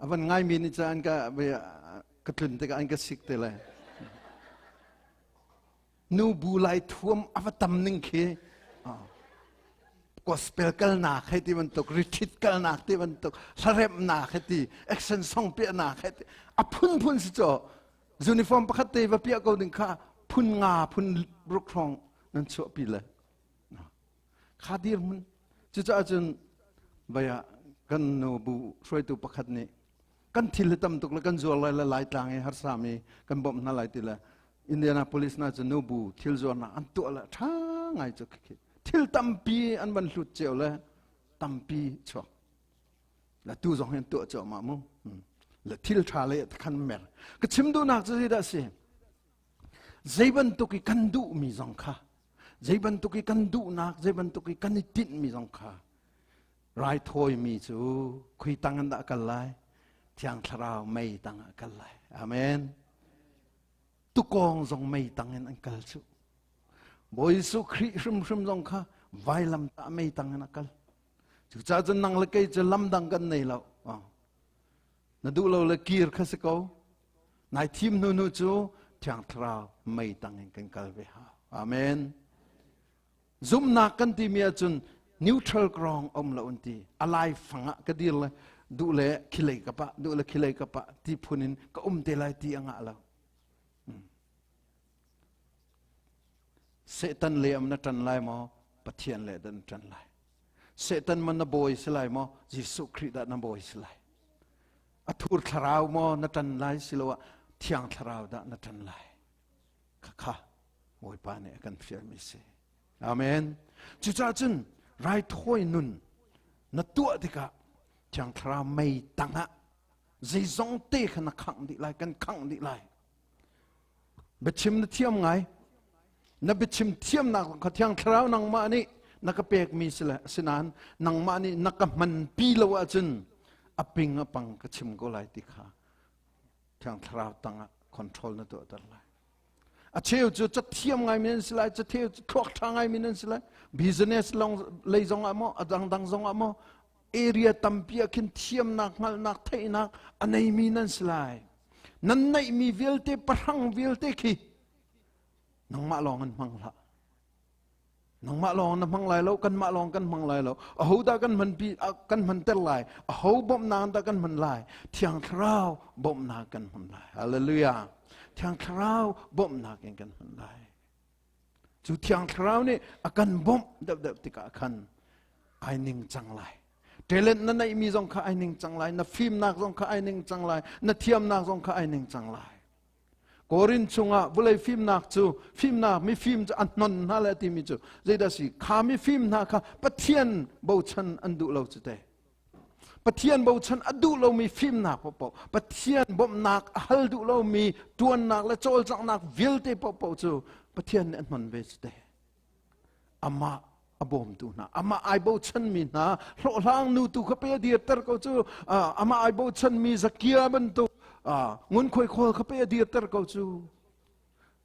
A van ngai mi nih cun an ka ka tlun tikah an ka sik te lai. Nu bu lai thuam a va tam ning khi gospel kalnak hei ti bantuk retreat kalnak ti bantuk hlaremnak hei ti action song piahnak hei ti a phunphun si cu Uniform pakhat te va piah ko ding kha phun nga phun ruk hrawng nan chuahpi le kha dirhmun cucaah cun vaya kan nu bu hruaitu pakhat nih kan thil hi tam tuk le kan zuar lai le laitlang i harsa mi kan bawmh hna lai ti le Indianapolis na cu nu bu thil zuarnak an tuah le tha ngai cu khi thil tampi an van hlut cio le tampi chuak La tu zong hin tuah cuahmah mu. Le thil ṭha le khan mer. Ka chim duhnak cu zeidah si? Zei bantuk i kan duhmi zong kha, zei bantuk i kan duhnak, zei bantuk i kan i tinhmi zong kha, raithawimi cu khui tang in dah kal lai? Thiang Thlarau mei tang ah kal lai. Amen. Tukawng zong mei tang in an kal cu. Bawi Jesuh Khrih hrimhrim zong kha vailam tah mei tang in a kal. Cucaah cun nang le kei cu lam dang kan nei lo. Na duh lo le kir kha si ko. Nai thim hnu hnu cu Thiang Thlarau mei tang in kan kal ve hau. Amen. Zumhnak kan timi ahcun neutral ground um lo an ti. A lai fang ah ka dir le duh le khilei ka pah, duh le khilei ka pah ti phun in ka um te lai ti a ngah lo. Satan le am na ṭan lai maw? Pathian le dah na ṭan lai? Satan man na bawi si lai maw? Jesuh Khrih dah na bawi si lai? A thur thlarau maw na ṭan lai siloah thiang thlarau dah na ṭan lai? Khakha Bawipa nih a kan fialmi si. Amen. Cucaah cun raithawi nun na tuah tikah thiang thlarau mei tangah zeizong te kha na khangh dih lai, kan khangh dih lai. Biachim na thiam ngai. Na biachim thiamnak kha Thiang Thlarau nangmah nih na ka pekmi si le asinain nangmah nih na ka hmanpi lo ahcun A ping a pang ka chim ko lai ti kha Thiang Thlarau tangah control na tuahter lai. A cheu cu cathiam ngaimi nan si lai, catheu cu thluak ṭha ngaimi nan si lai. Business long lei zong ah maw, a dangdang zong ah maw, area tampi ah khin thiamnak, hngalhnak, theihnak a neimi nan si lai. Nan neihmi vialte, pahrang vialte khi nangmah lawng in hmang hlah. Nangmah lawng na hmang lai lo, kanmah lawng kan hmang lai lo. Aho dah kan hman pi kan hmanter lai? Aho bawmhnak dah kan hman lai? Thiang Thlarau bawmhnak kan hman lai. Hallelujah. Thiang Thlarau bawmhnak in kan hman lai. Cu Thiang Thlarau nih a kan bawmh deuhdeuh tikah khan ai ning cang lai. Talent na neihmi zong kha ai ning cang lai, na fimnak zong kha ai ning cang lai, na thiamnak zong kha ai ning cang lai. Korin chungah vulei fimnak cu fimnak mifim cu a hnon hna le timi cu zeidah si kha mifim hna kha Pathian bochan an duh lo cu te. Pathian bochan a duh lomi fimnak paohpaoh Pathian bawmhnak a hal duh lomi tuannak le cawlcanghnak vialte paohpaoh cu Pathian nih a hnon ve cu te. Amah a bawmtu hna amah ai bochanmi hna hlawhhlang nu tu kha pe a dirter ko cu amah ai bochanmi Zakia bantuk ngunkhuai khawl kha pe a dirter ko cu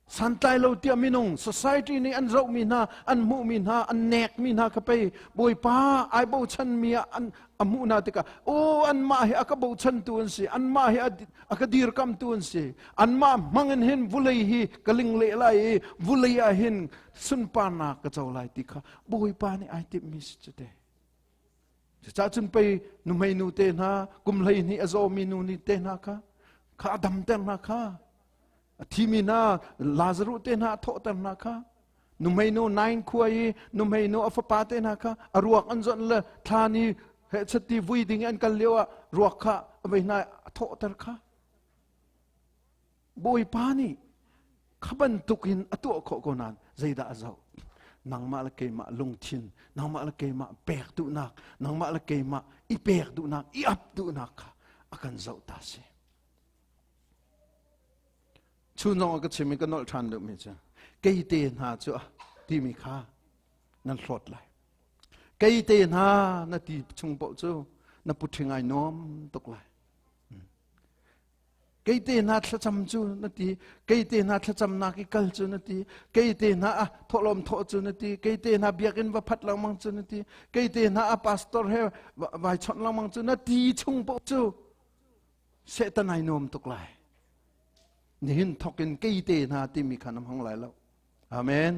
santlai lo tiah minung society nih an zohmi hna an hmuhmi hna an nekmi hna kha pei bawipa ai bochanmi ah an a hmuh hna tikah aw anmah hi a ka bochantu an si anmah hi a ka dirkamtu an si anmah hmang in hin vulei hi ka ling leh lai i vulei ah hin sunparnak ka co lai ti kha Bawipa nih ai timhmi si cu te. Cucaah cun pei nuhmei nu te hna kum 12 a zawmi nu ni te hna kha kha a damter hna kha a thimi hna Lazarus te hna a thawhter hna kha nuhmei nu nain khua i nuhmei nu a fapa te hna kha a ruak an zonh le thlan i hehchatti vui ding an kal lio ah ruak kha a vei hna a thawhter kha Bawipa nih kha bantukin a tuah khawh ko nain zeidah a zoh? Nangmah le keimah lungthin, nangmah le keimah pek duhnak, nangmah le keimah i pek duhnak, i ap duhnak kha a kan zoh ta si. Chun zong a ka chim i ka nolh ṭhan duhmi cu kei te hna cu timi kha nan hlawt lai. Kei te hna na ti chung paoh cu na puṭhing ai nuam tuk lai. Kei te hna thlacam cu na ti, kei te hna thlacamnak i kal cu na ti, kei te hna a thawhlawm thawh cu na ti, kei te hna biakinn va phat lengmang cu na ti, kei te hna a pastor he vai chawnh lengmang cu na ti chung paoh cu Satan ai nuam tuk lai. Nihin thawk in kei te hna timi kha na hmang lai lo. Amen.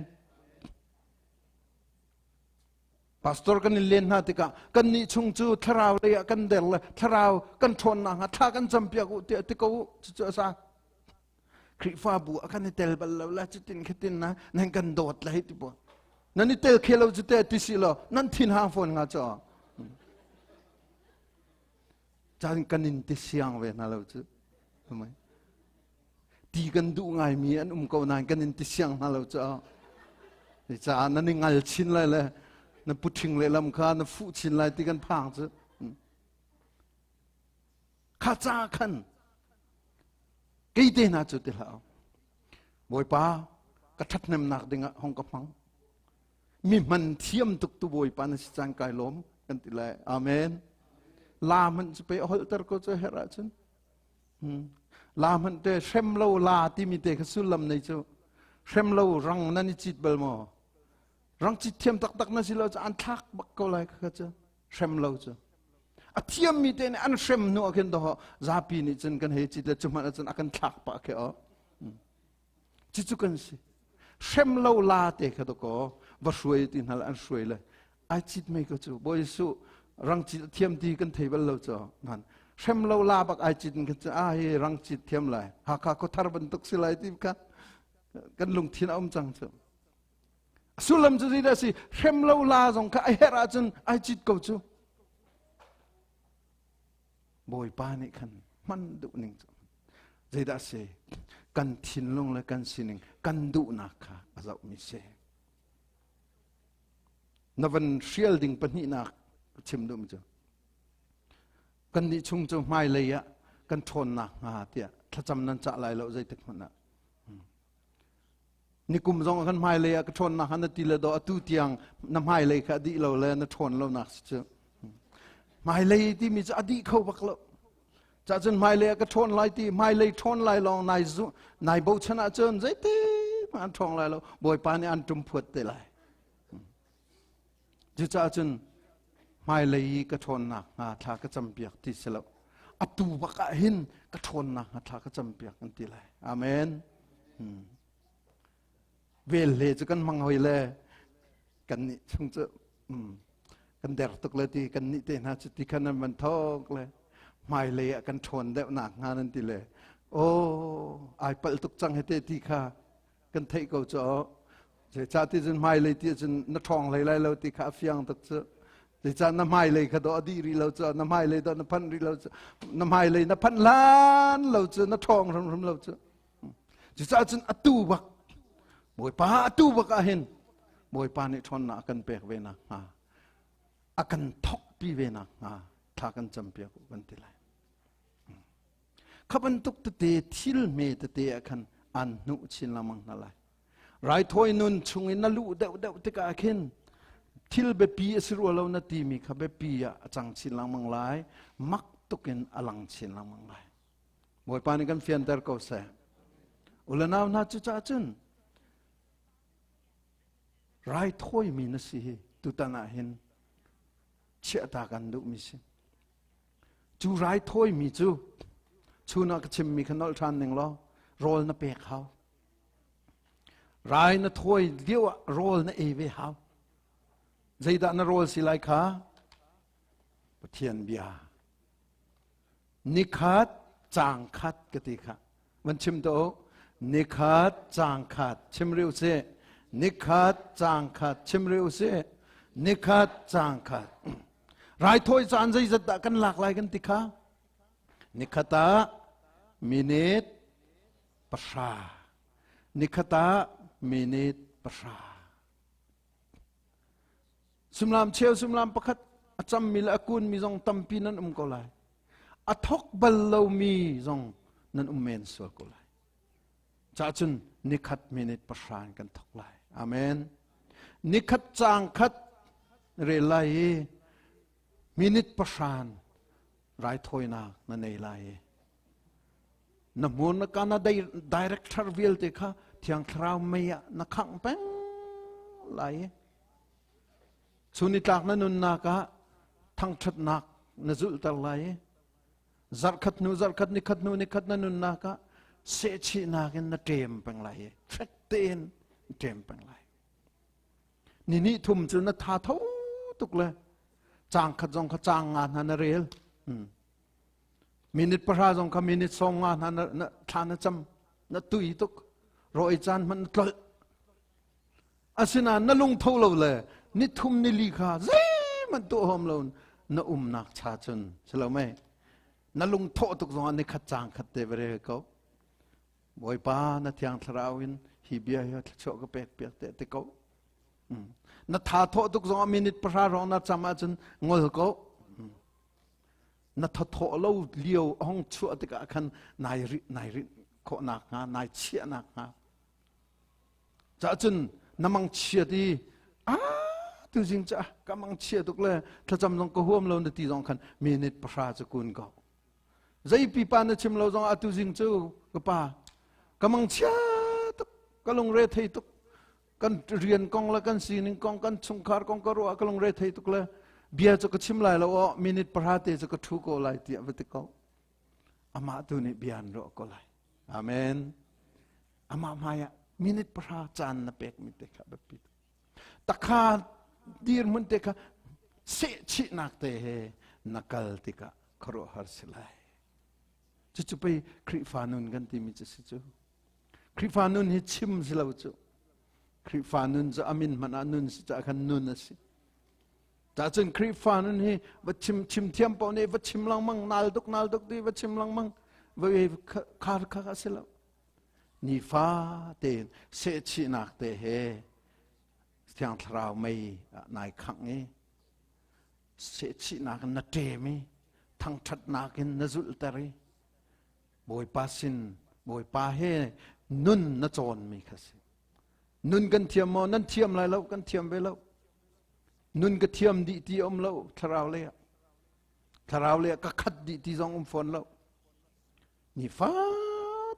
Pastor kan in len hna tikah kan nih chung cu thlarau lei ah kan der le thlarau kan ṭhawnnak hnga thla kan campiak u tiah ti ko u cucu a sa. Khrihfabu a kan i tel bal lo la cutin khatin na nan kan dawt lai ti pawl. Nan i tel khe lo cu te ti si lo nan thin hang fawn nga cho. Caan kan in ti siang ve hna lo cu. Ti kan duh ngaimi an um ko nain kan in ti siang hna lo cu. Caah nan i ngal chin lai le na puṭhing lehlam kha na fuh chin lai ti kan phang cu. Kha ca khan kei te hna cu ti hlah. Bawipa ka ṭhathnemnak dingah hong ka hmang. Mi hman thiam tuk tu Bawipa na si cang kai lawm kan ti lai. Amen. La hmanh cu pei a holhter ko cu herh ahcun. La hmanh te hrem lo la timi te kha sullam nei cu hrem lo rang nan i cit bal maw? Rang cit thiam taktak na si lo cu an thlak bak ko lai kha cu hrem lo cu. A thiammi te nih an hrem hnu ah khin doh zapi nih cun kan hei cit le cu hmanh ah cun a kan thlak pah khi o. Cucu kan si. Hrem lo la te kha dakaw va hruai ti hna le an hruai le ai cit mei ko cu Bawi Jesuh rang cit a thiam ti kan thei bal lo cu ngan hrem lo la bak ai cit in kan cu a hi rang cit thiam lai Hakha khuathar bantuk si lai ti kha kan lungthin a um cang cu sullam cu zeidah si hrem lo la zong kha a herh ahcun ai cit ko cu Bawipa nih khan hman duh ning cu zeidah si kan thinlung le kan sining kan duhnak kha a zohmi si Na van hrial ding pahnihnak ka chim duhmi cu kannih chung cu hmailei ah kan ṭhawnnak hnga tiah thlacam nan cah lai lo zeitik hmanh ah. Nikum zong ah kan hmailei ah ka ṭhawnnak hnga na ti le do atu tiang na hmailei kha a dih lo le na ṭhawn lonak si cu. Hmailei timi cu a dih kho bak lo. Cahcun hmailei ah ka ṭhawn lai ti, hmailei ṭhawn lai lawng nai zu, nai bochan ahcun zeiti hmanh an ṭhawng lai lo. Bawipa nih an ṭum phuat te lai. Cucaah cun hmailei i ka ṭhawnnak hnga thla ka campiak ti si lo. Atu bak ah hin ka ṭhawnnak hnga thla ka campiak an ti lai. Amen. Hmm. Vel hle cu kan hmang hoi le kan nih chung cu kan der tuk le ti kan nih te hna cu ti khan an van thawk le hmailei ah kan ṭhawn deuh nak hnga nan ti le aw ai palh tuk cang he te ti kha kan theih ko cu zeicah ti cun hmailei ti cun na ṭhawng hlei lai lo ti kha a fiang tuk cu zeicah na hmailei kha dawh a dih rih lo cu na hmailei dawh na phanh rih lo cu na hmailei na phanh hlan lo cu na ṭhawng hrimhrim lo cu Cucaah cun atu bak Bawipa atu bak ah hin Bawipa nih ṭhawnnak a kan pek ve nakhnga a kan thawkpi ve nakhnga thla kan campiak u kan ti lai. Kha bantuk tete thil hme tete ah khan an hnuh chin lengmang hna lai. Raithawi nun chung in na luh deuhdeuh tikah khin thil biapi a si rua lo na timi kha biapi ah a cang chin lengmang lai, mak tukin a lang chin lengmang lai. Bawipa nih kan fianter ko seh. Ulanau hna cucaah cun raithawimi na si hi tutan ah hin chiahta kan duhmi si. Cu raithawimi cu chun ah ka chimmi kha nolh ṭhan ning law rawl na pek hau. Rai na thawi lio ah rawl na ei ve hau. Zeidah na rawl si lai kha? Pathian bia. Nikhat caang khat ka ti kha. Van chim to u. Nikhat caang khat chim rih usih. Nikhat caang khat chim rih usih. Nikhat caang khat. Raithawi caan zeizat dah kan lak lai kan ti kha? Nikhat ah minute 0. Nikhat ah minute 0. Sumlam cheu sumlam pakhat a cammi le a kunmi zong tampi nan um ko lai. A thok bal lomi zong nan um men sual ko lai. Cahcun nikhat minute 0 in kan thok lai. Amen. Nikhat caang khat rel lai i minute 0 raithawinak na nei lai i na hmur na ka na director vialte kha thiang thlarau mei ah na khangh peng lai i chunitlak na nunnak ah thangṭhatnak na zulhter lai i zarhkhat hnu zarhkhat nikhat hnu nikhat na nunnak ah sehchihnak in na ṭem peng lai i fek tein ṭem peng lai ni hnih thum cu na tha tho tuk le caang khat zong kha caang nga hna na rel Minute 0 zong kha minute 50 hna na thla na cam na tui tuk rawi caan hmanh na tlolh asinain na lungtho lo le ni thum ni li kha zeihmanh tuah huam lo na umnak cha cun si lo mei na lungthawh tuk zongah ni khat caang khat te va rel ko Bawipa na thiang thlarau in hi bia hi thluachuah ka pek piak te ti ko na tha thawh tuk zongah minute 0 hrawng na cam ahcun ngol ko Na thathawh lo lio a hong chuah tikah khan nai rih nai rinh khawhnak hnga nai chiahnak hnga cahcun na mang chiat i a tuzing ca ka mang chia tuk le thlacam zong ka huam lo na ti zong khan minute 0 cu kun ko zei pipa na chim lo zong atu zing cu ka pa ka mang chia tuk ka lungre thei tuk Kan rian kong le kan sining kong, kan chungkhar kong ka ruah ka lungre thei tuk le bia cu ka chim lai lo aw minute 0 te cu ka thu ko lai tiah va ti ko. Amah tu nih bia an ruah ko lai. Amen. Amah hmai ah minute 0 caan na pek mi te kha biapi. Takha dirhmun te kha sehchihnak te he na kal tikah khuaruahhar si lai. Cucu pei Khrihfa nun kan timi cu si cu. Khrihfa nun hi chim si lo cu. Khrihfa nun cu amin hmanh ah nun si caah khan nun a si. Cahcun Khrihfa nun hi va chim chim thiam paoh nih va chim lengmang nal duk nal duk ti va chim lengmang va khar kha a si lo. Nifa tein sehchihnak te he Thiang Thlarau mei nai khangh i sehchihnak in na ṭem i thangṭhatnak in na zulhter i Bawipa sin Bawipa he nun na cawnmi kha si. Nun kan thiam maw? Nan thiam lai lo, kan thiam ve lo. Nun ka thiam dih ti um lo thlarau lei ah. Thlarau le ka khat dih ti zong um fawn lo. Nifa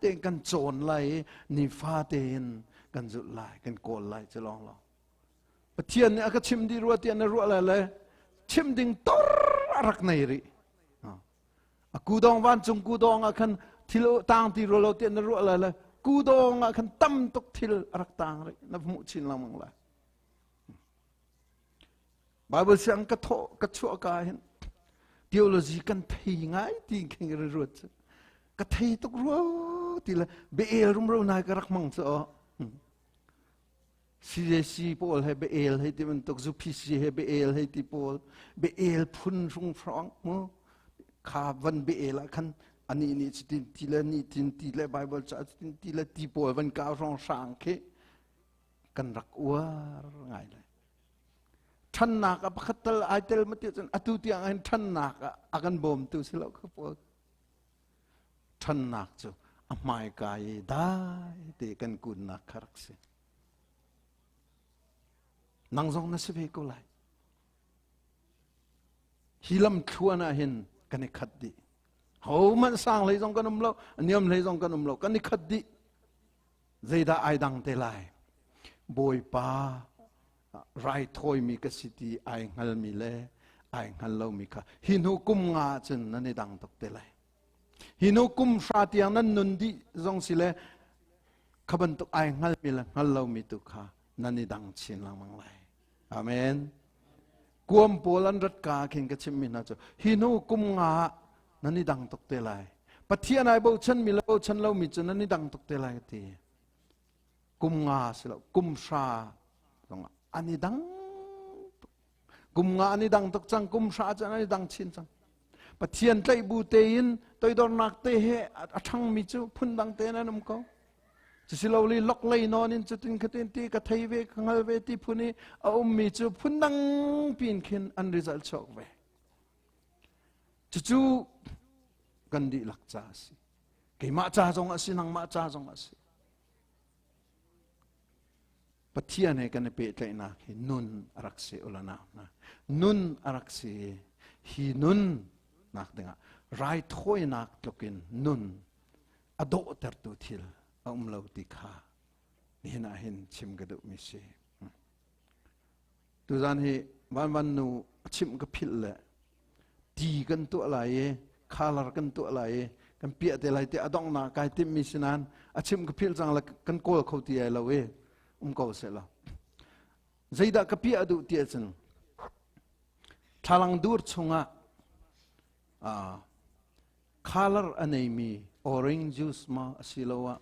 tein kan cawn lai i nifa tein kan zulh lai, kan kawl lai cu lawng lawng. Pathian nih a ka chim dih rua tiah na ruah lai le chim ding tor a rak nei rih. A kudawng vancung kudawng ah khan thil tang ti rua lo tiah na ruah lai le kudawng ah khan tam tuk thil a rak tang rih na hmuh chin lengmang lai. Bible siang ka thawh ka chuah ka hin theology kan thei ngai ti khin ka ruat cu ka thei tuk rua ti le beel rumro nai ka rak mang cu aw CJC pawl he beel hei ti bantuk ZUPC he beel hei ti pawl beel phun rung hrawng mu kha van beel ah khan ani nih cutin ti le ni tin ti le Bible ca cutin ti le ti pawl van kau hrawng hrang khi kan rak uar ngai lai ṭhannak ah pakhat tal ai tel ma ti cun atu tiang hin ṭhannak ah a kan bawmtu si lo kha pawl ṭhannak cu a hmaika i dai te kan kunnak kha rak si nang zong na si ve ko lai hi lam thluan ah hin kan i khat dih ho hmanh sang hlei zong kan um lo niam hlei zong kan um lo kan i khat dih Zeidah ai dang te lai? Bawipa raithawimi ka si ti ai hngalmi le ai hngal lomi kha hi hnu kum nga cun nan i dang tuk te lai. Hi hnu kum hra tiang nan nun dih zong si le kha bantuk ai hngalmi le hngal lomi tu kha nan i dang chin lengmang lai. Amen. Kuam pawl an rat ka khin ka chimmi hna cu hi hnu kum nga ah nan i dang tuk te lai. Pathian ai bochan mi le bochan lomi cu nan i dang tuk te lai ti. Kum nga si lo, kum hra zong an i dang tuk. Kum nga an i dang tuk cang, kum hra cu an i dang chin cang. Pathian tlaih bu tein toidornak te he a ṭhangmi cu phundang tein an um ko. Cusiloli lok lei nawn in cutin khatin ti ka thei ve ka hngal ve ti phun i a ummi cu phundang pin khin an result chuak ve. Cucu kan dihlak ca a si. Keimah ca zong a si, nangmah ca zong a si. Pathian he kan i pehtlaihnak hi nun a rak si ulanau hna. Nun a rak si. Hi nun nak dingah raithawinak tlukin nun a dawhtertu thil a um lo ti kha nihin ah hin chim ka duhmi si. Tuzan hi vanvan nu a chimh ka philh le ti kan tuah lai i khalar kan tuah lai i kan piah te lai ti a donghnak kai timhmi si nain a chimh ka philh cang le kan kawl kho ti ai lo i um ko seh law zeidah ka piah duh ti ahcun thlalang dur chungah color a neimi orange juice ma asiloah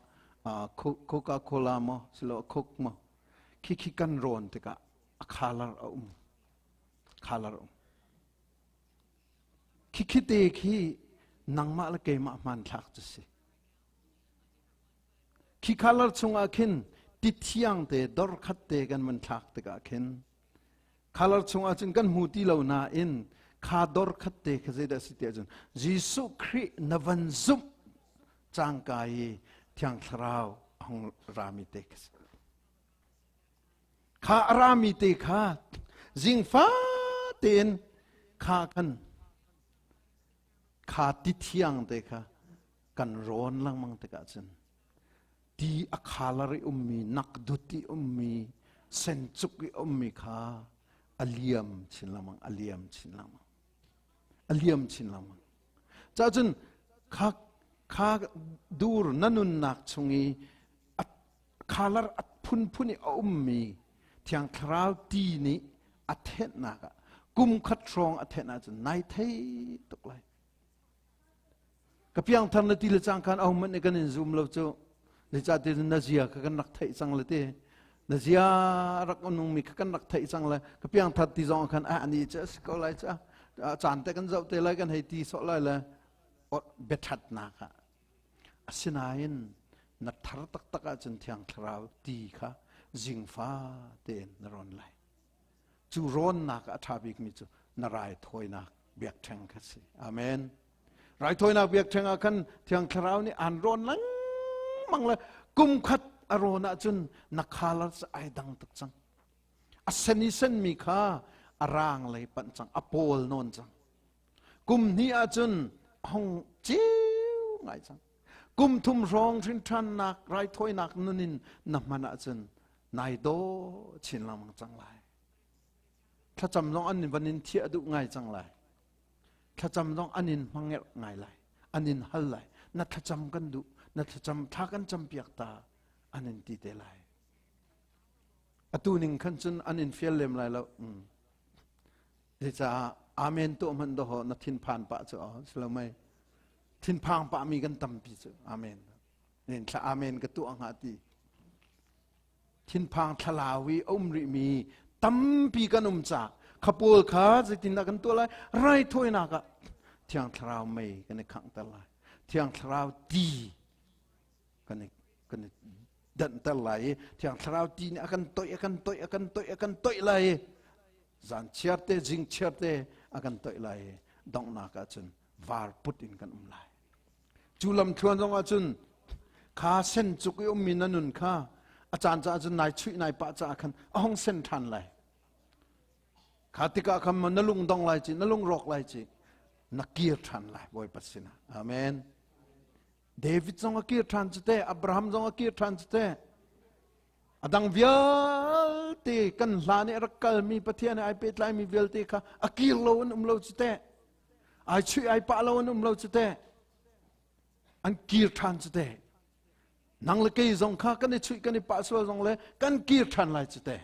Coca-Cola maw asiloah Coke maw khi kan rawn tikah a color a um color um khi khi te khi nangmah le keimah hmanthlak cu si khi color chungah khin ti thiang te dor khat te kan van thlak tikah khin Color chungah cun kan hmu ti lo nain kha dor khat te kha zeidah si tiah cun Jesuh Khrih na van zumh cangka i Thiang Thlarau a hung rami te kha si. Kha a rami te kha zingfa tein kha kan kha ti thiang te kha kan rawn lengmang tikah cun ti a khalar i ummi nakdut i ummi sencuk i ummi kha a liam chin lengmang a liam chin lengmang a liam chin lengmang cacun kha kha dur na nunnak chung i a khalar a phunphun i a ummi thiang thlarau ti nih a thenhnak ah kum khat hrawng a thenh ahcun nai thei tuk lai Ka piangthar na ti le cang khan ahohmanh nih kan in zum lo cu. Zeicahtiah na zia kha kan rak theih cang le ti. Na zia rak nungmi kha kan rak theih cang le ka piangthar ti zong khan ah ani cu a si ko lai cu caan te kan zoh te lai kan hei ti sawh lai le biaṭhatnak ah. Asinain na thar taktak ahcun Thiang Thlarau ti kha zingfa tein na rawn lai. Cu rawnnak a ṭha bikmi cu na raithawinak biakṭheng kha si. Amen. Raithawinak biakṭheng ah khan Thiang Thlarau nih aan rawn lengmang le kum khat a rawn ahcun na khalar cu ai dang tuk cang. A sen i senmi kha a rang lei panh cang, a pawl nawn cang. Kum hnih ahcun hong ceu ngai cang. Kum thum hrawng hrinṭhannak raithawinak nun in na hman ahcun nai daw chin lengmang cang lai. Thlacam zong an van in thiah duh ngai cang lai. Thlacam zong an in hmangerh ngai lai. An in hal lai. Na thlacam kan duh. Na thlacam thla kan campiak ta an in ti te lai. Atu ning khan cun an in fial lem lai lo. Mm. Zecaah amen tuah hmanh dawh na thinphan pah cu si lo mei. Thinphang pah mi kan tampi cu amen. Nen thla amen ka tuah hnga ti. Thinphang thlalau i a um rihmi tampi kan um ca kha pawl kha zeitindah kan tuah lai raithawinak ah thiang thlarau mei kan i khanghter lai thiang thlarau ti kan i kan i danhter lai i thiang thlarau ti nih a kan toih a kan toih a kan toih a kan toih lai i zan chiar te zing chiar te a kan toih lai i donghnak ah cun var put in kan um lai Cu lamthluan zong ahcun kha sen cuk i ummi na nun kha a caan caah cun nai chuih nai pah caah khan a hong sen ṭhan lai. Kha tikah khan na lung dong lai ci, na lung rawk lai ci, na kir ṭhan lai Bawipa sinah. Amen. David zong a kir ṭhan cu te, Abraham zong a kir ṭhan cu te. A dang vialte kan hlan i a rak kalmi Pathian he ai pehtlaimi vialte kha a kir lo an um lo cu te. Ai chuih ai pah lo an um lo cu teh. An kir ṭhan cu teh. Nang le kei zong kha kan i chuih kan i pah sual zong le kan kir ṭhan lai cu teh.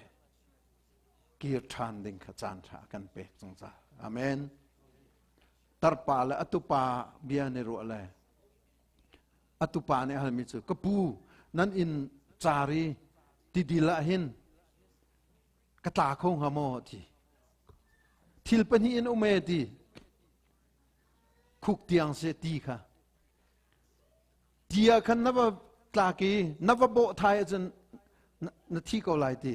Kir ṭhan ding kha caan ṭha kan pek zungzal. Amen. Tarpa le atupa bia ni ruah le atupa nih halmi cu ka pu nan inn cari tidil ah hin ka tla kho hnga maw ti thil pahnih in um e ti khuk tiang se ti kha ti ah khan na va tlak i na va bawh thai ahcun na thi ko lai ti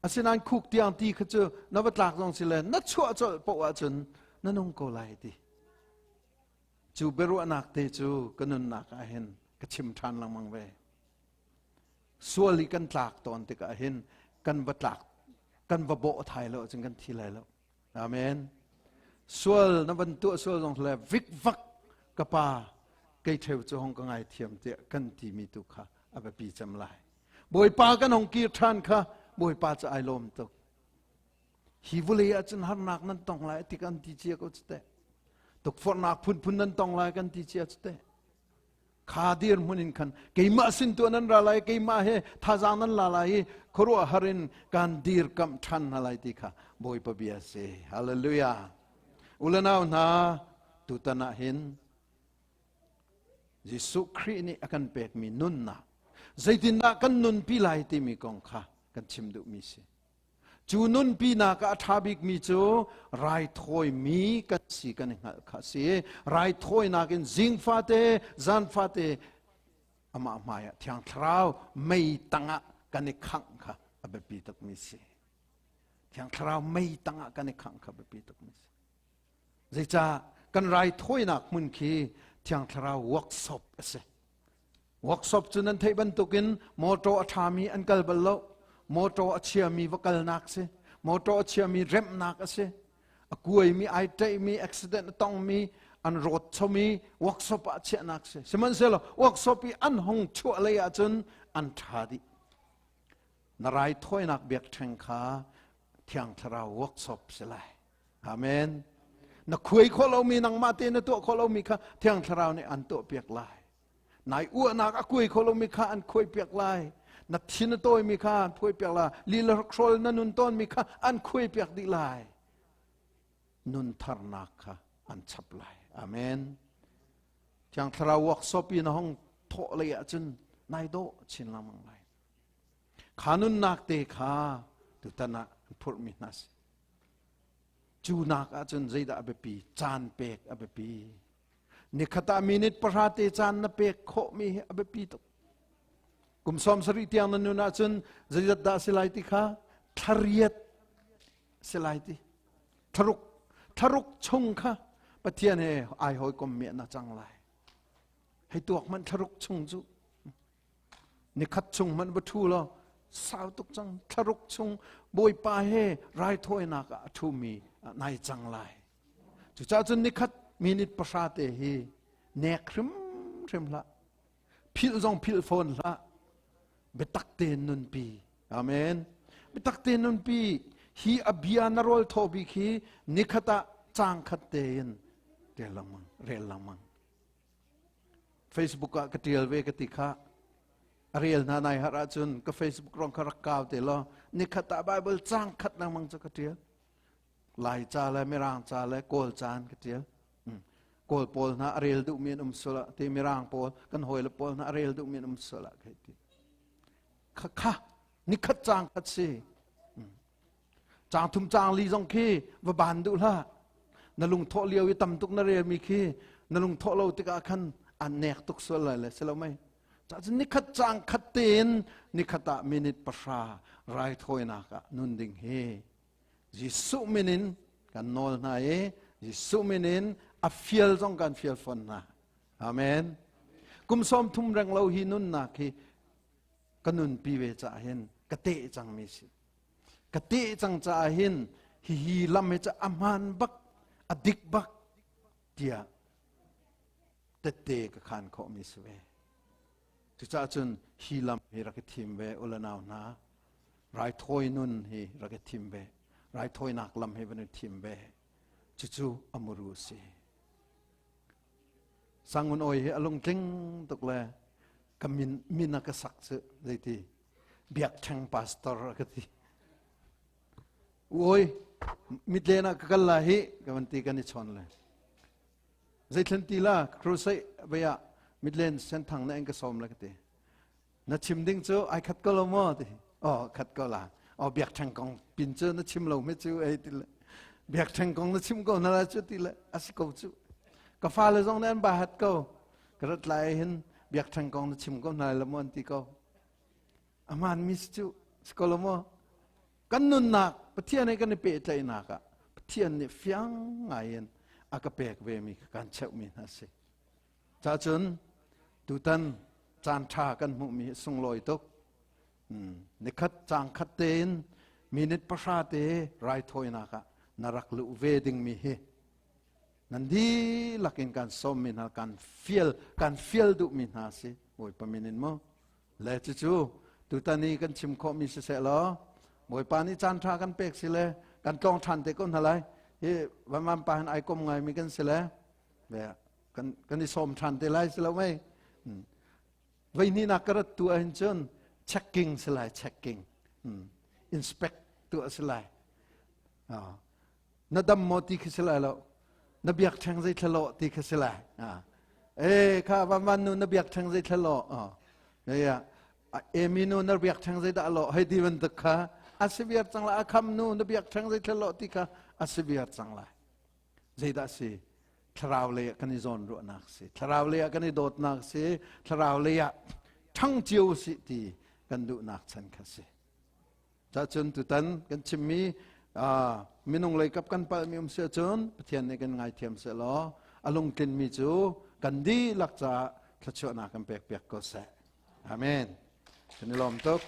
asinain khuk tiang ti kha cu na va tlak zong si le na chuah colh poh ahcun na nung ko lai ti cu biaruahnak te cu ka nunnak ah hin ka chim ṭhan lengmang ve Sual i kan tlak tawn tikah hin kan va tlak kan va bawh thai lo ahcun kan thi lai lo. Amen. Sual na van tuah sual zong le vikvak ka pa kei theu cu hong ka ngai thiam tiah kan timi tu kha a biapi cem lai. Bawipa kan hong kir ṭhan kha Bawipa cu ai lawm tuk. Hi vawlei ahcun harnak nan tong lai ti kan ti cia ko cu teh. Tukforhnak phunphun nan tong lai kan ti cia cu teh. Kha dirhmun in khan keimah sin tu nan ra lai, keimah he thazaang nan la lai i khuaruahhar in kan dirkamh ṭhan hna lai ti kha Bawipa bia a si. Hallelujah. Ulenau hna, tutan ah hin Jesuh Khrih nih a kan pekmi nunnak zeitindah kan nunpi lai timi kong kha kan chim duhmi si. Cu nunpinak ah a ṭha bikmi cu raithawimi kan si kan i hngalh kha a si. Raithawinak in zing fate, zan fate amah hmaiah Thiang Thlarau mei tangah kan i khangh kha a biapi tukmi si. Thiang Thlarau mei tangah kan i khangh kha biapi tukmi si. Zeicah kan raithawinak hmun khi Thiang Thlarau workshop a si. Workshop cu nan theih bantukin motor a ṭhami an kal bal lo. Motor a chiami va kalnak si. Motor a chiami remhnak a si. A kuaimi, ai ṭaihmi, accident a tongmi, an rawt chomi workshop ah chiahnak si. Sihmanhsehlaw workshop i an hong chuah lei ahcun an ṭha dih. Na raithawinak biakṭheng kha Thiang Thlarau workshop si lai. Amen. Na khuai khawh lomi nangmah te na tuah khawh lomi kha Thiang Thlarau nih an tuahpiak lai. Nai uahnak a kuai kho lomi kha an khuaipiak lai. Na thin a tawimi kha an phuaipiak lai. Lila hrawl na nun tawnmi kha an khuaipiak dih lai. Nun tharnak kha an chap lai. Amen. Thiang Thlarau workshop i na hong thawh lei ahcun nai dawh chin lengmang lai. Kha nunnak te kha tutan ah an phurhmi hna si. Cu nak ahcun zeidah a biapi? Caan pek a biapi. Nikhat ah minute pahra te caan na pek khawhmi hi a biapi tuk. Kum 70 tiang na nun ahcun zeizat dah si lai ti kha thlariat si lai ti. Thlaruk thlaruk chung kha Pathian he ai hawikom mi na cang lai. Hei tuak hmanh thlaruk chung cu Nikhat chung hmanh va ṭhu law sau tuk cang thlaruk chung Bawipa he raithawinak ah a ṭhumi nai cang lai. Cucaah cun nikhat minute pahra te hi nek hrimhrim hlah. Philh zong philh fawn hlah. Biatak tein nunpi. Amen. Biatak tein nunpi. Hi a bia na rawl thaw bik hi nikhat ah caang khat tein rel lengmang, rel lengmang. Facebook ah ka tial ve ka ti kha. A rel hna nai har ahcun ka Facebook rong kha rak kau te law nikhat ah Bible caang khat lengmang cu ka tial. Lai ca le Mirang ca le Kawl ca in ka tial. Kawl pawl hna a rel duhmi an um sual ah ti Mirang pawl kan hawile pawl hna a rel duhmi an um sual ah kai ti. Kha kha nikhat caang khat si. Caang thum caang li zong khi va ban duh hlah. Na lungthawh lio i tam tuk na relmi khi na lungthawh lo tikah khan an nek tuk sual lai le si lo mei. Cun nikhat caang khat tein nikhat ah minute pahra raithawinak ah nun ding hi Jesuh min in kan nawl hna i Jesuh min in a fial zong kan fial fawn hna. Amen. Kum sawm thum reng lo hi nunnak hi ka nunpi ve caah hin ka teh cangmi si. Ka teh cang caah hin hihi lam hi cu a hmaan bak, a dik bak tiah tette ka khan khawhmi si ve. Cucaah cun hi lam hi rak i thim ve u le nau hna. Raithawi nun hi rak i thim ve. Raithawinak lam hi van i thim ve. Cucu a muru a si. Sangun oi hi a lungtling tuk le ka min, min a ka sak cu zeiti biakṭheng pastor a ka ti. Oi mitlen ah ka kal la hi ka van ti kan i chawn le. Zeithlen ti la crusade vei ah Midland Senthang na en ka sawm la ka ti. Na chim ding cu ai khat ko lo maw ti. Oh khat ko la. Oh biakṭheng kong pin cu na chim lo mi cu ei ti le. Biakṭheng kong na chim ko na la cu ti le asi ko cu. Ka fale zong nih an ba hat ko. Ka rat lai hin biakṭheng kong na chim ko hna la maw an ti ko. Aman mi cu si ko lo maw? Kan nunnak Pathian he kan i pehtlaihnak ah Pathian nih fiang ngai in a ka pek ve mi kan cheuhmi hna si. Cacun tutan caan ṭha kan hmuhmi hi sunglawi tuk. Nikhat caang khat tein minute pahra te raithawinak ah na rak luh ve dingmi hi nan dihlak in kan sawmmi hna kan fial kan fial duhmi hna si Bawipa min in mu. Le cucu tutan i kan chim khawhmi siseh law Bawipa nih caan ṭha kan pek si le kan tlawng ṭhan te ko hna lai. Hi vanvan pa hin ai kom ngaimi kan si le kan kan i sawm ṭhan te lai si lo mei. Voi hnihnak ka rat tu ahhin cun checking si lai checking inspect tuah si lai. Na dam maw ti khi si lai lo. Na biakṭheng zei thla lawh ti khi si lai. E kha vanvan nu na biakṭheng zei thla lawh. Ya Emi nu na biakṭheng zei dah lawh hei ti bantuk kha a si viar cang lai. A kham nu na biakṭheng zei thla lawh ti kha a si viar cang lai. Zeidah si? Thlarau lei ah kan i zawn ruahnak si. Thlarau lei ah kan i dawtnak si. Thlarau lei ah ṭhang cio si ti kan duhnak chan kha si. Cacun tutan kan chimmi minung lei kap kan palhmi um si ahcun Pathian nih kan ngaithiam sehlaw a lungtlinmi cu kan dihlak caah thluachuahnak kan pek piak ko seh. Amen. Kan i lawm tuk.